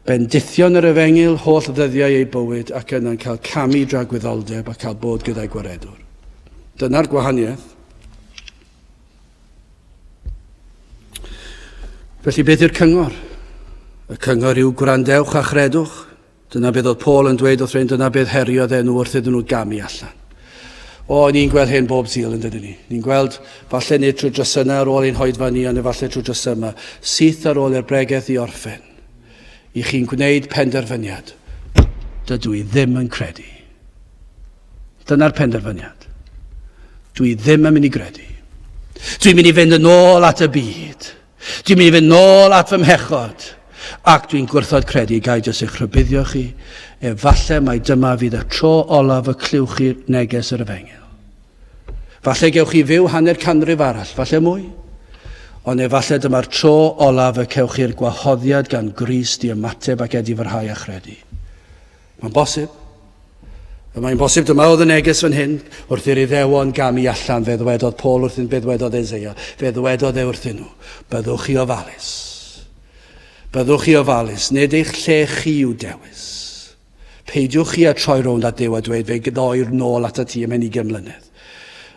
bendithion yr efengyl holl ddyddiau eu bywyd ac yna'n cael camu dragwyddoldeb a cael bod gyda'i gwaredwr. Dyna'r gwahaniaeth. Felly beth yw'r cyngor? Y cyngor yw gwrandewch a chredwch. Dyna beth oedd Paul yn dweud wrth rhain, dyna beth heriodd e nhw wrth iddyn nhw gamu allan. O, ni'n gweld hyn bob Sul yn dydyn ni. Ni'n gweld, falle nid trwy drysynau ar ôl ein hoedfa ni, ond efallai trwy drysau yma, syth ar ôl i'r bregeth i orffen, i chi'n gwneud penderfyniad. Dydw i ddim yn credu. Dyna'r penderfyniad. Dwi ddim yn mynd i gredu. Dwi'n mynd i fynd yn ôl at y byd. Dwi'n mynd i fynd nôl at fy mhechod, ac dwi'n gwrthod credu, ga i jyst eich rhybuddio chi, efallai mai dyma fydd y tro olaf y clywch chi neges yr efengyl. Falle gewch chi fyw hanner canrif arall, falle mwy. Ond efallai dyma'r tro olaf y cewch chi'r gwahoddiad gan Grist i ymateb ac edifarhau a chredu. Mae'n bosib. Y mae'n bosib dyma oedd y neges fan hyn, wrth i'r Iddewon gamu allan, fe ddwedodd Paul wrthyn, fe ddwedodd Eseia, fe ddwedodd e wrthyn nhw, byddwch chi ofalus. Byddwch chi ofalus, nid eich lle chi yw dewis. Peidiwch chi â troi rownd at Dduw a dweud, fe ddoi'r nôl atat ti ymhen 20 mlynedd.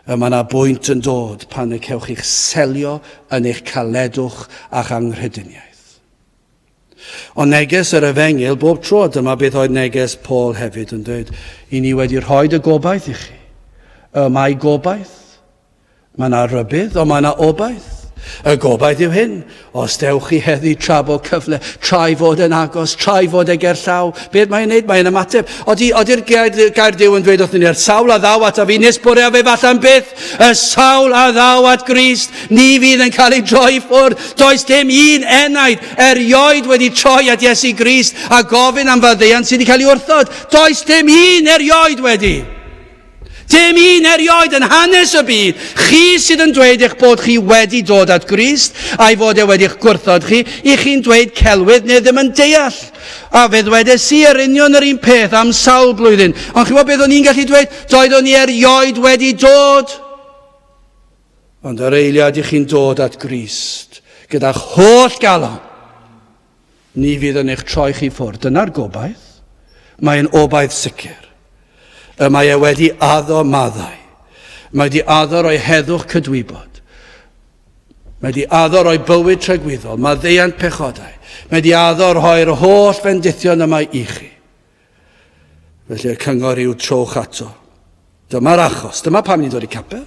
Y mae yna bwynt yn dod pan y cewch chi'ch selio yn eich caledwch a'ch anghrediniaeth. Ond neges yr efengyl bob tro, dyma beth oedd neges Paul hefyd yn dweud, i ni wedi rhoi y gobaith i chi. Y mae gobaith. Mae yna rybudd, ond mae yna obaith. Y gobaith yw hyn, os dewch chi heddi tra bod cyfle, tra i fod yn agos, tra i fod e gerllaw, beth mae'n neud? Mae'n ymateb. Odi, odi'r gair, gair Duw yn dweud wrthyn ni'r sawl a ddaw ata fi, nes bore a fe fallan byth, y sawl a ddaw at Grist, Ni fydd yn cael ei droi i ffwrdd. Does dim un enaid erioed wedi troi at Iesu Grist a gofyn am faddeuant sydd wedi cael ei wrthod. Does dim un erioed wedi. Dim un erioed yn hanes y byd. Chi sydd yn dweud eich bod chi wedi dod at Grist, a'i fod e wedi'ch gwrthod chi, i chi'n dweud celwydd neu ddim yn deall. A fe ddwedes i yr union yr un peth am sawl blwyddyn. Ond chi'n gwybod beth o'n i'n gallu dweud? Doeddwn i erioed wedi dod. Ond yr eiliad i chi'n dod at Grist, gyda'ch holl galon, ni fydd yn eich troi chi ffwrdd. Dyna'r gobaith. Mae'n obaith sicr. Y mae e wedi addo maddau. Mae wedi addo roi heddwch cydwybod. Mae wedi addo roi bywyd tragwyddol, maddeuant pechodau. Mae wedi addo rhoi'r holl fendithion yma i chi. Felly y cyngor yw trowch ato. Dyma'r achos. Dyma pam ni'n dod i capel.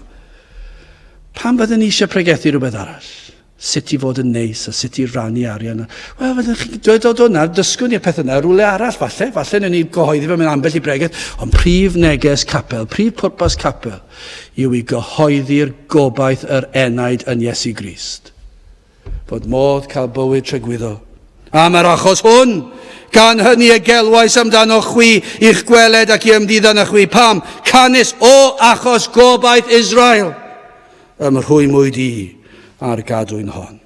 Pam byddwn ni eisiau pregethu rhywbeth arall? Sut i fod yn neis a sut i rannu arian. Wel, fyddwch chi'n dweud dod o'na, dysgwn ni'r peth yna rhywle arall falle. Falle newn ni gyhoeddi fe mewn ambell i bregeth. Ond prif neges capel, prif pwrpas capel, yw i gyhoeddi'r gobaith yr enaid yn Iesu Grist. Fod modd cael bywyd tragwyddol. Am yr achos hwn, gan hynny y gelwais amdano chwi i'ch gweled ac i ymddiddan â chwi. Pam? Canys o achos gobaith Israel ym rhwymwyd i a'r gadwyn hon.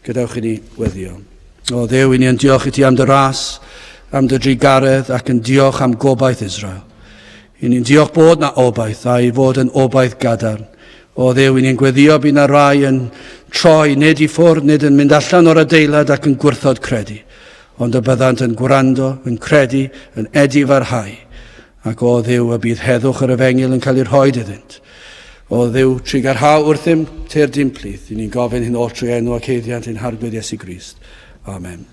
Gadewch i ni weddio. O Dduw, i ni yn diolch i ti am dy ras, am dy drugaredd ac yn diolch am gobaith Israel. I ni'n diolch bod na obaith, a'i fod yn obaith gadarn. O Dduw, i ni'n gweddio bydd na rai yn troi nid i ffwrdd, nid yn mynd allan o'r adeilad ac yn gwrthod credu, ond y byddant yn gwrando, yn credu, yn edifarhau. Ac o Dduw, y bydd heddwch yr efengyl yn cael ei rhoi iddynt. O Dduw, trugarhau wrthym, tyr dim plith. I ni'n gofyn hyn oll trwy enw ac eiddiant ein Harglwydd Iesu Grist. Amen.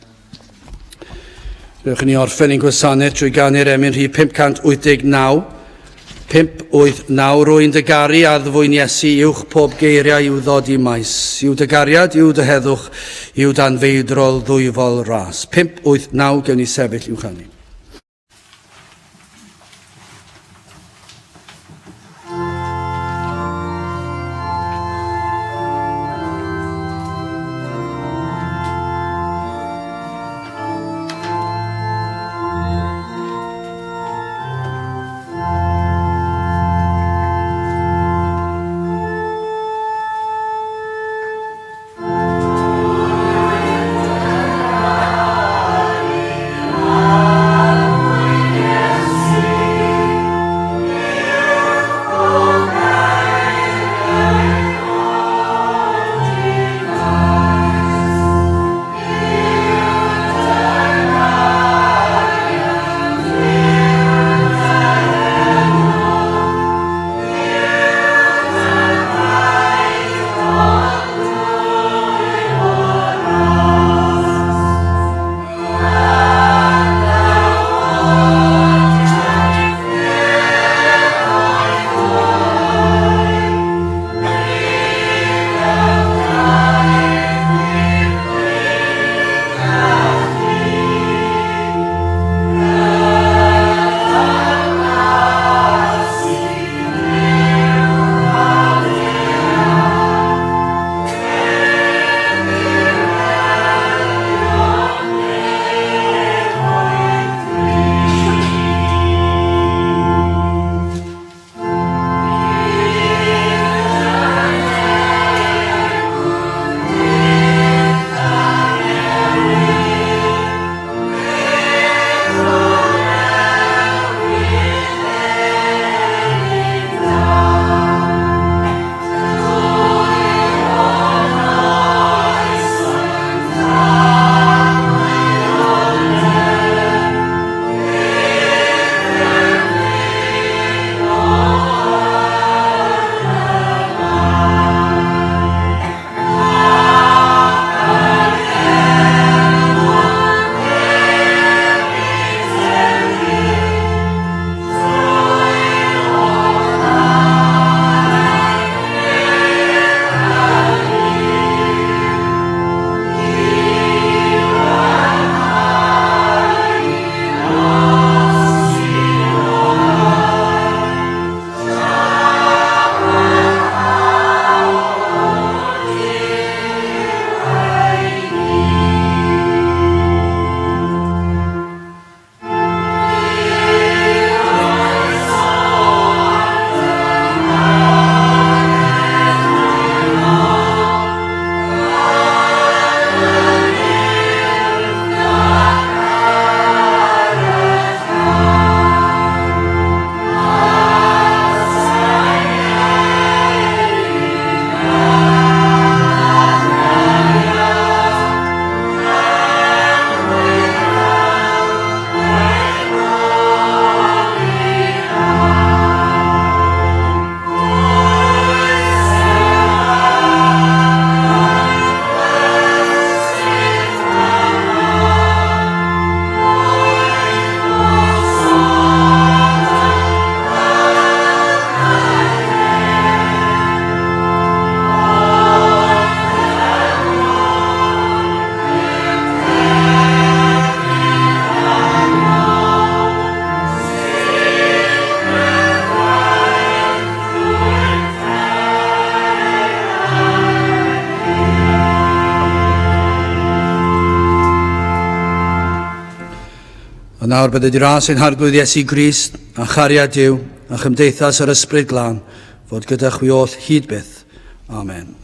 Dewch i ni orffen ein gwasanaeth trwy ganu'r emyn rhif 589. 589, rwy'n dy garu addfwyn Iesu, uwch pob geiriau i'w ddod i maes. Yw dy gariad, yw dy heddwch, yw dan feidrol ddwyfol ras. 589, gewn ni sefyll i'w chanu. A nawr bydded i ras ein Harglwydd Iesu Grist, a chariad Duw, a chymdeithas yr Ysbryd Glân, fod gyda chwi oll hyd byth. Amen.